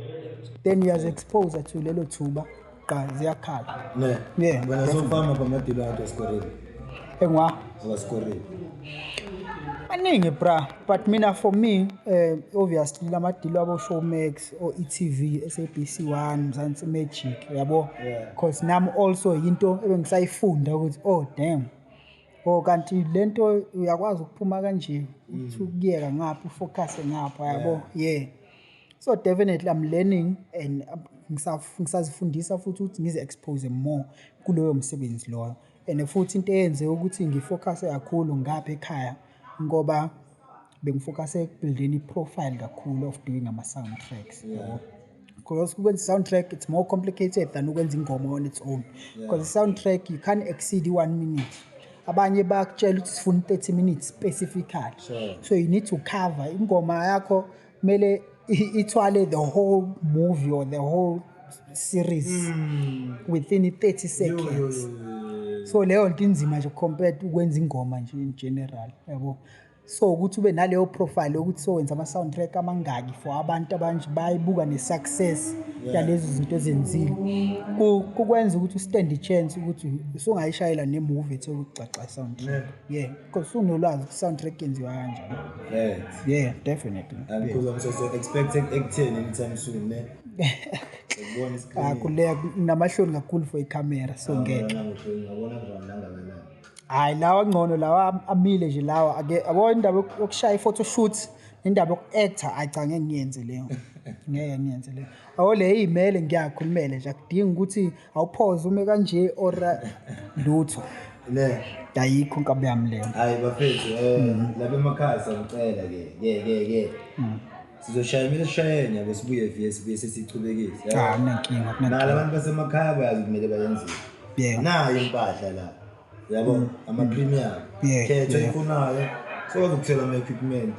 Then uyazi-expose to lelo thuba, qa ziyakhala. Ne. Yeah. Wena so far mapha ama-deal akho asikorile? Engwa? Awasikorile. Maningi bra, but mina for me, obviously lama deal abo Showmax or e.tv, SABC 1, Mzansi Magic, yabo. Because nami also into ebengisayifunda ukuthi oh damn. Oh kanti lento uyakwazi ukuphuma kanje, uthi ukuyeka ngapha ufocus ngapha, yabo. Yeah. So definitely I'm learning and ngisazifundisa futhi ukuthi ngize expose more kuloyo msebenzi loyo. And futhi into eyenze ukuthi ngifocus kakhulu ngapha ekhaya ngoba bengifocus ekubuildeni i-profile kakhulu of doing ama-soundtracks. Because ukwenza i-soundtrack it's more complicated than ukwenza ingoma on its own. Because i-soundtrack you can't exceed 1 minute. Abanye bayakutshela ukuthi sifuna 30 minutes specifically. So you need to cover ingoma yakho, kumele ithwale the whole movie or the whole series within i-30 seconds. So leyo nto inzima nje compared ukwenza ingoma nje in general, yabo. So ukuthi ube naleyo profile yokuthi sowenza ama-soundtrack amangaki for abantu abanje, bayibuka ne-success yalezo zinto ezenzile, kukwenza ukuthi u-stand i-chance ukuthi usungayishayela ne-movie ethe ukucaca i-soundtrack, yeah, because unolwazi ukuthi i-soundtrack yenziwa kanjani. Yeah, definitely. And because I'm so expected ekutheni anytime soon, ne? Ukubona Ah, i-screen. Kuleka nginamahloni kakhulu for ikhamera, so ngeke. Ngabona ngibona langakanani. Hayi, lawa ngcono, lawa amile nje lawa. Ake yabo indaba yokushaya i-photoshoot, indaba yoku-actor, ayi cha, ngeke ngiyenze leyo, ngeke ngiyenze leyo. Yabo, le iy'mele ngiyakhulumela nje, akudingi ukuthi awuphoze ume kanje or lutho. Ne. Ayikho inkabi yami leyo. Hayi bafethu, lapha emakhaya siyangicela ke. Sizoshaya, kumele sishayene, yabo, sibuye via sibuye sesichubekise. Ah, akunankinga, Nala akunankinga. abantu basemakhaya bayazi kumele bayenzile. Nayo impahla la. Yabo, ama premium. Khetha ifunayo. Sikwazi ukuthola ama equipment,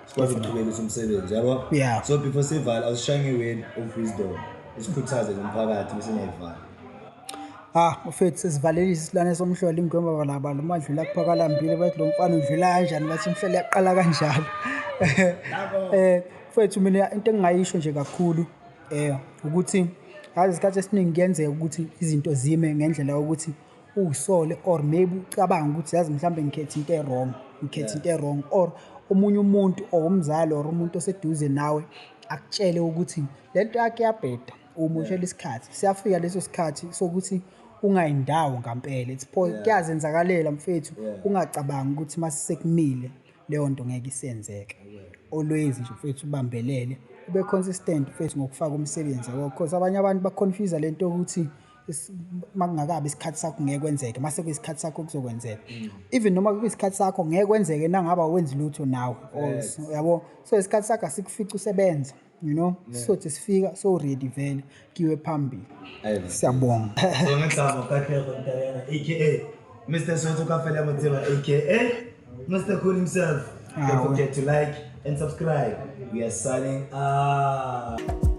sikwazi ukuchubekisa umsebenzi, yabo. Yeah. So before sivala, awusishaye nge-word of wisdom. Isikhuthaze nomphakathi bese ngiyayivala. Ah, mfethu, sesivalelisa isilwane somhlolo ingwemba balabala umadlula kuphakalambile, bathi lo mfana udlula kanjani, bathi imhlolo yaqala kanjalo. Mfethu, mina into engingayisho nje kakhulu ukuthi yazi isikhathi esiningi kuyenzeka ukuthi izinto zime ngendlela yokuthi uyisole or maybe ucabanga ukuthi yazi mhlambe ngikhethe into e-wrong, ngikhethe into e-wrong, or omunye umuntu or umzali or umuntu oseduze nawe akutshele ukuthi lento yakhe iyabheda, umoshela isikhathi. Siyafika leso sikhathi sokuthi ungayindawo ngampela. It's kuyazenzakalela mfethu, ungacabangi ukuthi masisekumile leyo nto ngeke isenzeke. Always nje mfethu ubambelele, ube consistent mfethu ngokufaka umsebenzi yabo, because abanye abantu ba-confuse lento yokuthi makungakabi isikhathi sakho ngeke kwenzeke, mase kuyisikhathi sakho kuzokwenzeka. Even noma kuyisikhathi sakho ngeke kwenzeke nangaba awenzi lutho nawe also, yabo. So isikhathi sakho asikufice usebenza, sothi sifika so ready vele kiwe phambili. Ayi. Siyabonga. So ngegama Katlego Ntariana aka Mr. Soweto Kafela Motseba aka Mr. Cool himself. Ah, Don't well. forget to like and subscribe. We are signing out.